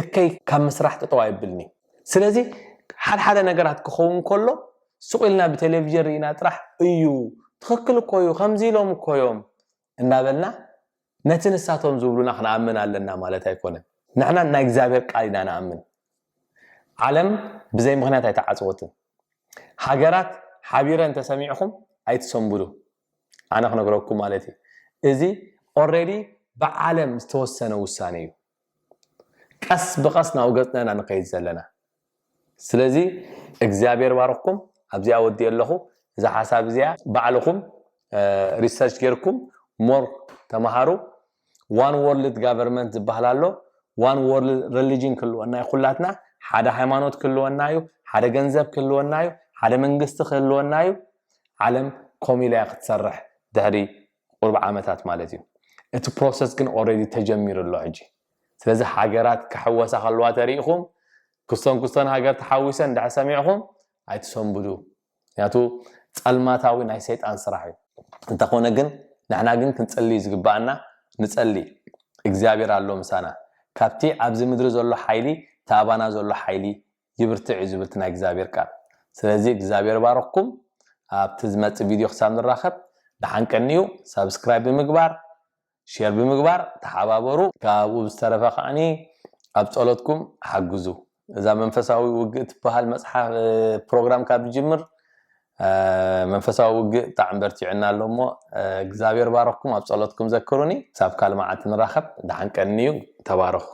እከይ ካብ ምስራሕ ጠጠው ኣይብልን እዩ። ስለዚ ሓድሓደ ነገራት ክኸውን ከሎ ሱቕ ኢልና ብቴሌቪዥን ርኢና ጥራሕ እዩ፣ ትኽክል እኮ እዩ፣ ከምዚ ኢሎም እኮ እዮም እናበልና ነቲ ንሳቶም ዝብሉና ክንኣምን ኣለና ማለት ኣይኮነን። ንሕና ናይ እግዚኣብሔር ቃል ኢና ንኣምን። ዓለም ብዘይ ምኽንያት ኣይተዓጽወትን። ሃገራት ሓቢረን ተሰሚዕኹም ኣይትሰንብዱ። ኣነ ክነግረኩም ማለት እዩ። እዚ ኦልሬዲ ብዓለም ዝተወሰነ ውሳኔ እዩ። ቀስ ብቐስ ናብኡ ገጽና ኢና ንኸይድ ዘለና። ስለዚ እግዚኣብሔር ባርኽኩም። ኣብዚኣ ወዲኤ ኣለኹ። እዛ ሓሳብ እዚኣ ባዕልኹም ሪሰርች ጌርኩም ሞር ተምሃሩ። ዋን ወርልድ ጋቨርንመንት ዝበሃል ኣሎ። ዋን ወርልድ ሪሊጅን ክህልወና እዩ። ኩላትና ሓደ ሃይማኖት ክህልወና እዩ። ሓደ ገንዘብ ክህልወና እዩ። ሓደ መንግስቲ ክህልወና እዩ። ዓለም ኮሚላ እያ ክትሰርሕ ድሕሪ ቁርብ ዓመታት ማለት እዩ። እቲ ፕሮሰስ ግን ኦልሬዲ ተጀሚሩ ኣሎ ሕጂ። ስለዚ ሃገራት ክሕወሳ ከለዋ ተሪኢኹም፣ ክስቶን ክስቶን ሃገር ተሓዊሰን እንድሕር ሰሚዕኹም ኣይትሰንብዱ። ምክንያቱ ጸልማታዊ ናይ ሰይጣን ስራሕ እዩ። እንተኾነ ግን ንሕና ግን ክንጸሊ ዝግባኣና ንጸሊ። እግዚኣብሔር ኣሎ ምሳና። ካብቲ ኣብዚ ምድሪ ዘሎ ሓይሊ፣ እቲ ኣባና ዘሎ ሓይሊ ይብርትዕ እዩ ዝብል እቲ ናይ እግዚኣብሔር ቃል። ስለዚ እግዚኣብሔር ባረኽኩም። ኣብቲ ዝመጽእ ቪድዮ ክሳብ ንራኸብ ደሓን ቀንዩ። ሳብስክራይብ ብምግባር፣ ሼር ብምግባር ተሓባበሩ። ካብኡ ብዝተረፈ ከዓኒ ኣብ ጸሎትኩም ሓግዙ። እዛ መንፈሳዊ ውግእ ትበሃል መጽሓፍ ፕሮግራም ካብ ዝጅምር መንፈሳዊ ውግእ ብጣዕሚ በርቲዑና ኣሎ እሞ እግዚኣብሔር ባረኽኩም። ኣብ ጸሎትኩም ዘክሩኒ። ሳብ ካልእ መዓልቲ ንራኸብ። ደሓን ቀንዩ። ተባረኹ።